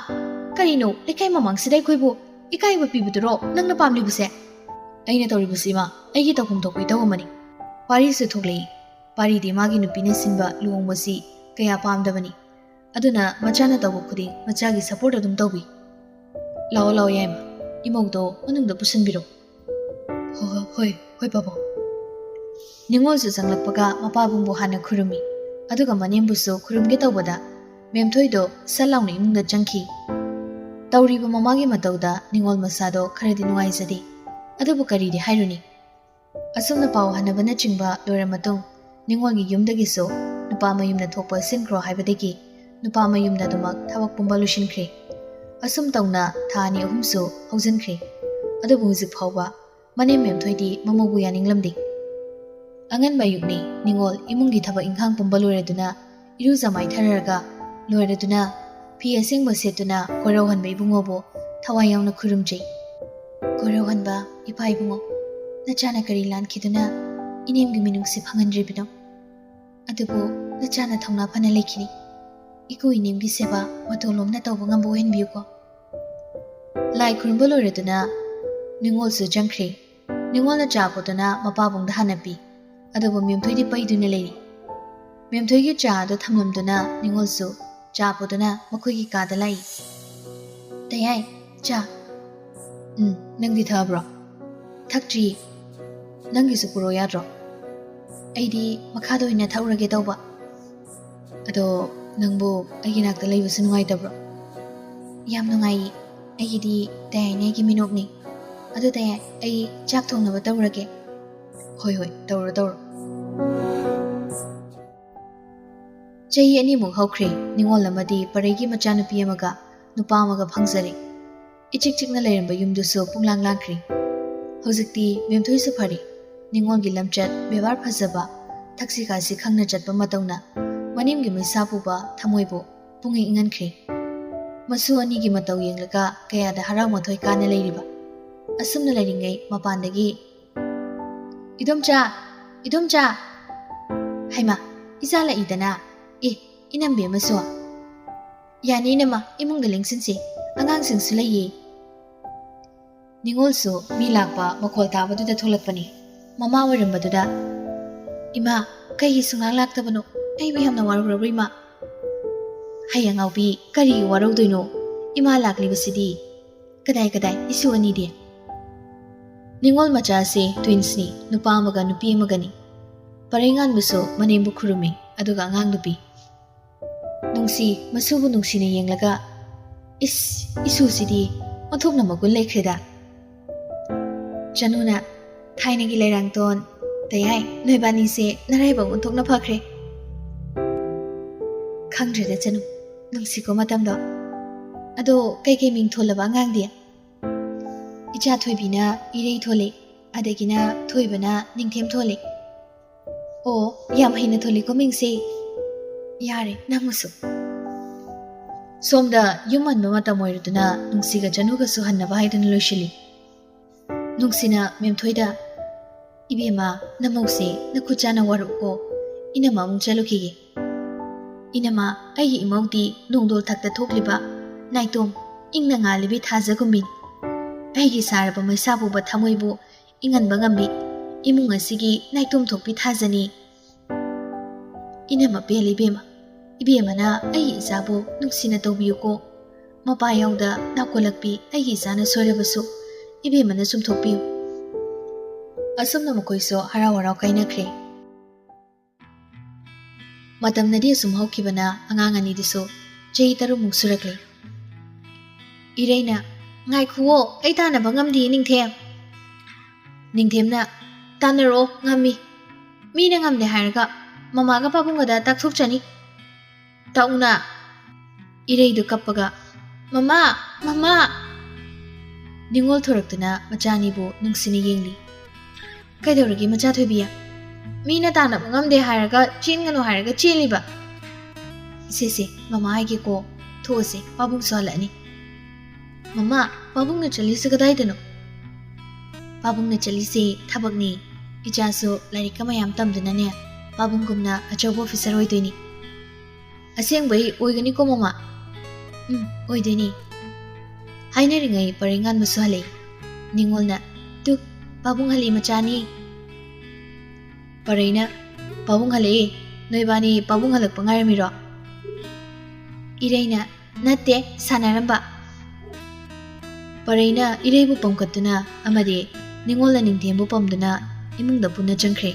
ꯀꯔꯤꯅꯣ ꯂꯩꯀꯥꯏ ꯃꯃꯥꯡꯁꯤꯗ ꯑꯩꯈꯣꯏꯕꯨ ꯏꯀꯥꯏꯕ ꯄꯤꯕꯗꯨꯔꯣ ꯅꯪꯅ ꯄꯥꯝꯂꯤꯕꯁꯦ?" "ꯑꯩꯅ ꯇꯧꯔꯤꯕꯁꯤ, ꯏꯃꯥ, ꯑꯩꯒꯤ ꯇꯧꯐꯝ ꯊꯣꯛꯄ ꯏꯇꯧ ꯑꯃꯅꯤ꯫" ꯄꯥꯔꯤꯁꯨ ꯊꯣꯛꯂꯛꯏ꯫ ꯄꯥꯔꯤꯗꯤ ꯃꯥꯒꯤ ꯅꯨꯄꯤꯅ ꯁꯤꯟꯕ ꯂꯨꯍꯣꯡꯕꯁꯤ ꯀꯌꯥ ꯄꯥꯝꯗꯕꯅꯤ꯫ ꯑꯗꯨꯅ ꯃꯆꯥꯅ ꯇꯧꯕ ꯈꯨꯗꯤꯡ ꯃꯆꯥꯒꯤ ꯁꯄꯣꯔꯠ ꯑꯗꯨꯝ ꯇꯧꯕꯤ꯫ "ꯂꯥꯛꯑꯣ, ꯂꯥꯛꯑꯣ, ꯌꯥꯏꯃ꯫ ꯏꯃꯧꯗꯣ ꯃꯅꯨꯡꯗ ꯄꯨꯁꯤꯟꯕꯤꯔꯣ꯫" "ꯍꯣ-, ꯍꯣ-, ꯍꯣꯏ, ꯍꯣꯏ, ꯄꯥꯕꯨꯡ꯫" ꯅꯤꯉꯣꯜꯁꯨ ꯆꯪꯂꯛꯄꯒ ꯃꯄꯥꯕꯨꯡꯕꯨ ꯍꯥꯟꯅ ꯈꯨꯔꯨꯝꯃꯤ꯫ ꯑꯗꯨꯒ ꯃꯅꯦꯝꯕꯨꯁꯨ ꯈꯨꯔꯨꯝꯒꯦ ꯇꯧꯕꯗ ꯃꯦꯝꯊꯣꯏꯗꯣ ꯁꯠ ꯂꯥꯎꯅ ꯏꯃꯨꯡꯗ ꯆꯪꯈꯤ꯫ ꯇꯧꯔꯤꯕ ꯃꯃꯥꯒꯤ ꯃꯇꯧꯗ ꯅꯤꯉꯣꯜ ꯃꯁꯥꯗꯣ ꯈꯔꯗꯤ ꯅꯨꯡꯉꯥꯏꯖꯗꯦ꯫ ꯑꯗꯨꯕꯨ ꯀꯔꯤꯗꯤ ꯍꯥꯏꯔꯨꯅꯤ? ꯑꯁꯨꯝꯅ ꯄꯥꯎ ꯍꯟꯅꯕꯅꯆꯤꯡꯕ ꯂꯣꯏꯔ ꯃꯇꯨꯡ, ꯅꯤꯉꯣꯜꯒꯤ ꯌꯨꯝꯗꯒꯤꯁꯨ ꯅꯨꯄꯥ ꯃꯌꯨꯝꯗ ꯊꯣꯛꯄ ꯁꯤꯟꯈ꯭ꯔꯣ ꯍꯥꯏꯕꯗꯒꯤ ꯅꯨꯄꯥ ꯃꯌꯨꯝꯗ ꯑꯗꯨꯃꯛ ꯊꯕꯛ ꯄꯨꯝꯕ ꯂꯣꯏꯁꯤꯟꯈ꯭ꯔꯦ꯫ ꯑꯁꯨꯝ ꯇꯧꯅ ꯊꯥ ꯑꯅꯤ ꯑꯍꯨꯝꯁꯨ ꯍꯧꯖꯤꯟꯈ꯭ꯔꯦ꯫ ꯑꯗꯨꯕꯨ ꯍꯧꯖꯤꯛ ꯐꯥꯎꯕ ꯃꯅꯦꯝ ꯃꯦꯝꯊꯣꯏꯗꯤ ꯃꯃꯧꯕꯨ ꯌꯥꯅꯤꯡꯂꯝꯗꯦ꯫ ꯑꯉꯟꯕ ꯑꯌꯨꯛꯅꯤ, ꯅꯤꯉꯣꯜ ꯏꯃꯨꯡꯒꯤ ꯊꯕꯛ ꯏꯪꯈꯥꯡ ꯄꯨꯝꯕ ꯂꯣꯏꯔꯗꯨꯅ, ꯏꯔꯨꯖ ꯃꯥꯏꯊꯔꯒ ꯂꯣꯏꯔꯗꯨꯅ, ꯐꯤ ꯑꯁꯦꯡꯕ ꯁꯦꯠꯇꯨꯅ ꯀꯣꯏꯔꯧꯍꯟꯕ ꯏꯕꯨꯡꯉꯣꯕꯨ ꯊꯋꯥꯏ ꯌꯥꯎꯅ ꯈꯨꯔꯨꯝꯖꯩ꯫ ꯀꯣꯏꯔꯧꯍꯟꯕ ꯏꯄꯥ ꯏꯕꯨꯡꯉꯣ, ꯅꯆꯥꯅ ꯀꯔꯤ ꯂꯥꯟꯈꯤꯗꯨꯅ ꯏꯅꯦꯝꯒꯤ ꯃꯤꯅꯨꯡꯁꯤ ꯐꯪꯍꯟꯗ꯭ꯔꯤꯕꯅꯣ? ꯑꯗꯨꯕꯨ ꯅꯆꯥꯅ ꯊꯧꯅꯥ ꯐꯅ ꯂꯩꯈꯤꯅꯤ꯫ ꯏꯀꯨ ꯏꯅꯦꯝꯒꯤ ꯁꯦꯕꯥ ꯃꯇꯧ ꯂꯣꯝꯅ ꯇꯧꯕ ꯉꯝꯕ ꯑꯣꯏꯍꯟꯕꯤꯌꯨꯀꯣ꯫ ꯂꯥꯏ ꯈꯨꯔꯨꯝꯕ ꯂꯣꯏꯔꯗꯨꯅ ꯅꯤꯉꯣꯜꯁꯨ ꯆꯪꯈ꯭ꯔꯦ꯫ ꯅꯤꯉꯣꯜꯅ ꯆꯥ ꯄꯣꯠꯇꯨꯅ ꯃꯄꯥꯕꯨꯡꯗ ꯍꯥꯟꯅ ꯄꯤ꯫ ꯑꯗꯨꯕꯨ ꯃꯦꯝꯊꯣꯏꯗꯤ ꯄꯩꯗꯨꯅ ꯂꯩꯔꯤ꯫ ꯃꯦꯝꯊꯣꯏꯒꯤ ꯆꯥ ꯑꯗꯨ ꯊꯝꯂꯝꯗꯨꯅ ꯅꯤꯉꯣꯜꯁꯨ ꯆꯥ ꯄꯣꯠꯇꯨꯅ ꯃꯈꯣꯏꯒꯤ ꯀꯥꯗ ꯂꯥꯛꯏ꯫ "ꯇꯌꯥꯏ, ꯆꯥ꯫ ꯎꯝ, ꯅꯪꯗꯤ ꯊꯛꯑꯕ꯭ꯔꯣ?" "ꯊꯛꯇ꯭ꯔꯤ꯫ ꯅꯪꯒꯤꯁꯨ ꯄꯨꯔꯛꯑꯣ ꯌꯥꯗ꯭ꯔꯣ? ꯑꯩꯗꯤ ꯃꯈꯥꯗ ꯑꯣꯏꯅ ꯊꯛꯎꯔꯒꯦ ꯇꯧꯕ꯫ ꯑꯗꯣ ꯅꯪꯕꯨ ꯑꯩꯒꯤ ꯅꯥꯛꯇ ꯂꯩꯕꯁꯨ ꯅꯨꯡꯉꯥꯏꯇꯕ꯭ꯔꯣ?" "ꯌꯥꯝ ꯅꯨꯡꯉꯥꯏꯌꯦ꯫ ꯑꯩꯒꯤꯗꯤ ꯇꯌꯥꯏꯅ ꯑꯩꯒꯤ ꯃꯤꯅꯣꯛꯅꯤ꯫ ꯑꯗꯨ ꯇꯌꯥꯏ, ꯑꯩ ꯆꯥꯛ ꯊꯣꯡꯅꯕ ꯇꯧꯔꯒꯦ꯫" "ꯍꯣꯏ, ꯍꯣꯏ, ꯇꯧꯔꯣ, ꯇꯧꯔꯣ꯫" ꯆꯍꯤ ꯑꯅꯤꯃꯨꯛ ꯍꯧꯈ꯭ꯔꯦ꯫ ꯅꯤꯉꯣꯜ ꯑꯃꯗꯤ ꯄꯔꯩꯒꯤ ꯃꯆꯥꯅꯨꯄꯤ ꯑꯃꯒ ꯅꯨꯄꯥ ꯑꯃꯒ ꯐꯪꯖꯔꯦ꯫ ꯏꯆꯤꯛ ꯆꯤꯛꯅ ꯂꯩꯔꯝꯕ ꯌꯨꯝꯗꯨꯁꯨ ꯄꯨꯡꯂꯥꯡ ꯂꯥꯡꯈ꯭ꯔꯦ꯫ ꯍꯧꯖꯤꯛꯇꯤ ꯃꯦꯝꯊꯣꯏꯁꯨ ꯐꯔꯦ꯫ ꯅꯤꯉꯣꯜꯒꯤ ꯂꯝꯆꯠ, ꯕꯦꯕꯥꯔ ꯐꯖꯕ, ꯊꯛꯁꯤ ꯈꯥꯁꯤ ꯈꯪꯅ ꯆꯠꯄ ꯃꯇꯧꯅ ꯃꯅꯦꯝꯒꯤ ꯃꯩꯁꯥ ꯄꯨꯕ ꯊꯃꯣꯏꯕꯨ ꯄꯨꯡꯏꯪ ꯏꯪꯍꯟꯈ꯭ꯔꯦ꯫ ꯃꯁꯨ ꯑꯅꯤꯒꯤ ꯃꯇꯧ ꯌꯦꯡꯂꯒ ꯀꯌꯥꯗ ꯍꯔꯥꯎ ꯃꯊꯣꯏ ꯀꯥꯅ ꯂꯩꯔꯤꯕ꯫ ꯑꯁꯨꯝꯅ ꯂꯩꯔꯤꯉꯩ ꯃꯄꯥꯟꯗꯒꯤ, "ꯏꯗꯣꯝꯆꯥ! ꯏꯗꯣꯝꯆꯥ!" "ꯍꯩꯃꯥ, ꯏꯆꯥ ꯂꯥꯛꯏꯗꯅ꯫ ꯑꯦ, ꯏꯅꯝꯕꯤ ꯑꯃꯁꯨ꯫" "ꯌꯥꯅꯤ ꯏꯅꯝꯃ, ꯏꯃꯨꯡꯗ ꯂꯦꯡꯁꯤꯟꯁꯤ, ꯑꯉꯥꯡꯁꯤꯡꯁꯨ ꯂꯩꯌꯦ꯫" ꯅꯤꯉꯣꯜꯁꯨ ꯃꯤ ꯂꯥꯛꯄ ꯃꯈꯣꯜ ꯇꯥꯕꯗꯨꯗ ꯊꯣꯛꯂꯛꯄꯅꯤ꯫ ꯃꯃꯥ ꯑꯣꯏꯔꯝꯕꯗꯨꯗ, "ꯏꯃꯥ, ꯀꯩꯒꯤ ꯁꯨꯡꯂꯥꯛ ꯂꯥꯛꯇꯕꯅꯣ? ꯑꯩꯕꯨ ꯌꯥꯝꯅ ꯋꯥꯔꯧꯔꯕ꯭ꯔꯣ ꯏꯃꯥ?" "ꯍꯩ ꯑꯉꯥꯎꯕꯤ, ꯀꯔꯤꯒꯤ ꯋꯥꯔꯧꯗꯣꯏꯅꯣ? ꯏꯃꯥ ꯂꯥꯛꯂꯤꯕꯁꯤꯗꯤ꯫ ꯀꯗꯥꯏ ꯀꯗꯥꯏ, ꯏꯁꯨ ꯑꯅꯤꯗꯤ?" ꯅꯤꯉꯣꯜ ꯃꯆꯥꯁꯦ ꯇ꯭ꯋꯤꯟꯁꯅꯤ, ꯅꯨꯄꯥ ꯑꯃꯒ ꯅꯨꯄꯤ ꯑꯃꯒꯅꯤ꯫ ꯄꯔꯩꯉꯥꯟꯕꯁꯨ ꯃꯅꯦꯝꯕꯨ ꯈꯨꯔꯨꯝꯃꯤ, ꯑꯗꯨꯒ ꯑꯉꯥꯡ ꯅꯨꯄꯤ꯫ ꯅꯨꯡꯁꯤ, ꯃꯁꯨꯕꯨ ꯅꯨꯡꯁꯤꯅ ꯌꯦꯡꯂꯒ, "ꯏꯁ, ꯏꯁꯨꯁꯤꯗꯤ ꯑꯣꯟꯊꯣꯛꯅ ꯃꯒꯨꯟ ꯂꯩꯈ꯭ꯔꯦꯗ꯫" ꯆꯅꯨꯅ, ꯊꯥꯏꯅꯒꯤ ꯂꯩꯔꯥꯡꯇꯣꯟ, ꯇꯌꯥꯏ, ꯅꯣꯏꯕꯥꯅꯤꯁꯦ ꯅꯔꯥꯏꯕꯛ ꯑꯣꯟꯊꯣꯛꯅ ꯐꯈ꯭ꯔꯦ꯫ ꯈꯪꯗ꯭ꯔꯦꯗ ꯆꯅꯨ, ꯅꯨꯡꯁꯤꯀꯣ ꯃꯇꯝꯗꯣ꯫ ꯑꯗꯣ ꯀꯩꯀꯩ ꯃꯤꯡ ꯊꯣꯜꯂꯕ ꯑꯉꯥꯡꯗꯤ? ꯏꯆꯥ ꯊꯣꯏꯕꯤꯅ ꯏꯔꯩ ꯊꯣꯜꯂꯤ, ꯑꯗꯒꯤꯅ ꯊꯣꯏꯕꯅ ꯅꯤꯡꯊꯦꯝ ꯊꯣꯜꯂꯤ꯫ ꯑꯣ, ꯌꯥꯝ ꯍꯩꯅ ꯊꯣꯜꯂꯤꯀꯣ ꯃꯤꯡꯁꯦ꯫ ꯌꯥꯔꯦ, ꯅꯪꯕꯨꯁꯨ꯫ ꯁꯣꯝꯗ ꯌꯨꯝ ꯍꯟꯕ ꯃꯇꯝ ꯑꯣꯏꯔꯗꯨꯅ ꯅꯨꯡꯁꯤꯒ ꯆꯅꯨꯒꯁꯨ ꯍꯟꯅꯕ ꯍꯥꯏꯗꯨꯅ ꯂꯣꯏꯁꯤꯜꯂꯤ꯫ ꯅꯨꯡꯁꯤꯅ ꯃꯦꯝꯊꯣꯏꯗ, "ꯏꯕꯦꯝꯃ, ꯅꯃꯧꯁꯦ ꯅꯈꯨꯠ ꯆꯥꯅ ꯋꯥꯔꯛꯎꯀꯣ, ꯏꯅꯝꯃ ꯑꯃꯨꯛ ꯆꯠꯂꯨꯈꯤꯒꯦ꯫ ꯏꯅꯝꯃ, ꯑꯩꯒꯤ ꯏꯃꯧꯗꯤ ꯅꯣꯡꯗꯣꯜ ꯊꯛꯇ ꯊꯣꯛꯂꯤꯕ ꯅꯥꯏꯇꯣꯝ, ꯏꯪꯅ ꯉꯥꯜꯂꯤꯕꯤ ꯊꯥꯖꯒꯨꯝꯕꯤꯅꯤ꯫ ꯑꯩꯒꯤ ꯁꯥꯔꯕ ꯃꯩꯁꯥ ꯄꯨꯕ ꯊꯃꯣꯏꯕꯨ ꯏꯪꯍꯟꯕ ꯉꯝꯕꯤ ꯏꯃꯨꯡ ꯑꯁꯤꯒꯤ ꯅꯥꯏꯇꯣꯝ ꯊꯣꯛꯄꯤ ꯊꯥꯖꯅꯤ꯫ ꯏꯅꯝꯃ ꯄꯦꯜꯂꯤ ꯏꯕꯦꯝꯃ꯫ ꯏꯕꯦꯝꯃꯅ ꯑꯩꯒꯤ ꯏꯆꯥꯕꯨ ꯅꯨꯡꯁꯤꯅ ꯇꯧꯕꯤꯌꯨꯀꯣ꯫ ꯃꯄꯥ ꯌꯥꯎꯗ ꯅꯥꯀꯣꯂꯛꯄꯤ ꯑꯩꯒꯤ ꯏꯆꯥꯅ ꯁꯣꯏꯔꯕꯁꯨ ꯏꯕꯦꯝꯃꯅ ꯆꯨꯝꯊꯣꯛꯄꯤꯌꯨ꯫" ꯑꯁꯨꯝꯅ ꯃꯈꯣꯏꯁꯨ ꯍꯔꯥꯎ ꯍꯔꯥꯎ ꯀꯥꯏꯅꯈ꯭ꯔꯦ꯫ ꯃꯇꯝꯅꯗꯤ ꯑꯁꯨꯝ ꯍꯧꯈꯤꯕꯅ ꯑꯉꯥꯡ ꯑꯅꯤꯗꯨꯁꯨ ꯆꯍꯤ ꯇꯔꯨꯛꯃꯨꯛ ꯁꯨꯔꯛꯂꯦ꯫ ꯏꯔꯩꯅ, "ꯉꯥꯏꯈꯨꯋꯣ, ꯑꯩ ꯇꯥꯟꯅꯕ ꯉꯝꯗꯤꯌꯦ ꯅꯤꯡꯊꯦꯝ꯫" ꯅꯤꯡꯊꯦꯝꯅ, "ꯇꯥꯟꯅꯔꯛꯑꯣ, ꯉꯝꯃꯤ꯫ ꯃꯤꯅ ꯉꯝꯗꯦ ꯍꯥꯏꯔꯒ ꯃꯃꯥꯒ ꯄꯥꯕꯨꯡꯒꯗ ꯇꯥꯛꯊꯣꯛꯆꯅꯤ꯫" ꯇꯥꯛꯎꯅ꯫ ꯏꯔꯩꯗꯨ ꯀꯞꯄꯒ, "ꯃꯃꯥ! ꯃꯃꯥ!" ꯅꯤꯡꯉꯣꯜ ꯊꯣꯔꯛꯇꯨꯅ ꯃꯆꯥꯅꯤꯕꯨ ꯅꯨꯡꯁꯤꯅ ꯌꯦꯡꯂꯤ꯫ "ꯀꯩꯗꯧꯔꯒꯦ ꯃꯆꯥ ꯊꯣꯏꯕꯤ? ꯃꯤꯅ ꯇꯥꯟꯅꯕ ꯉꯝꯗꯦ ꯍꯥꯏꯔꯒ ꯆꯦꯟꯒꯅꯨ ꯍꯥꯏꯔꯒ ꯆꯦꯜꯂꯤꯕ?" "ꯁꯦ ꯁꯦ, ꯃꯃꯥ ꯍꯥꯏꯒꯦꯀꯣ, ꯊꯣꯛꯑꯁꯦ, ꯄꯥꯕꯨꯡꯁꯨ ꯍꯜꯂꯛꯑꯅꯤ꯫" "ꯃꯃꯥ, ꯄꯥꯕꯨꯡꯅ ꯆꯠꯂꯤꯁꯦ ꯀꯗꯥꯏꯗꯅꯣ?" "ꯄꯥꯕꯨꯡꯅ ꯆꯠꯂꯤꯁꯦ ꯊꯕꯛꯅꯤ꯫ ꯏꯆꯥꯁꯨ ꯂꯥꯏꯔꯤꯛꯀ ꯃꯌꯥꯝ ꯇꯝꯗꯨꯅꯅꯦ, ꯄꯥꯕꯨꯡꯒꯨꯝꯅ ꯑꯆꯧꯕ ꯑꯣꯐꯤꯁꯔ ꯑꯣꯏꯗꯣꯏꯅꯤ꯫" "ꯑꯁꯦꯡꯕꯩ ꯑꯣꯏꯒꯅꯤꯀꯣ ꯃꯃꯥ?" "ꯎꯝ, ꯑꯣꯏꯗꯣꯏꯅꯤ꯫" ꯍꯥꯏꯅꯔꯤꯉꯩ ꯄꯔꯩꯉꯥꯟꯕꯁꯨ ꯍꯜꯂꯛꯏ꯫ ꯅꯤꯡꯉꯣꯜꯅ, "ꯇꯨ, ꯄꯥꯕꯨꯡ ꯍꯜꯂꯛꯏ ꯃꯆꯥꯅꯤ꯫" ꯄꯔꯩꯅ, "ꯄꯥꯕꯨꯡ ꯍꯜꯂꯛꯏ꯫ ꯅꯣꯏꯕꯥꯅꯤ ꯄꯥꯕꯨꯡ ꯍꯜꯂꯛꯄ ꯉꯥꯏꯔꯝꯃꯤꯔꯣ?" ꯏꯔꯩꯅ, "ꯅꯠꯇꯦ, ꯁꯥꯟꯅꯔꯝꯕ꯫" ꯄꯔꯩꯅ ꯏꯔꯩꯕꯨ ꯄꯝꯈꯠꯇꯨꯅ ꯑꯃꯗꯤ ꯅꯤꯡꯉꯣꯜꯅ ꯅꯤꯡꯊꯦꯝꯕꯨ ꯄꯝꯗꯨꯅ ꯏꯃꯨꯡꯗ ꯄꯨꯟꯅ ꯆꯪꯈ꯭ꯔꯦ꯫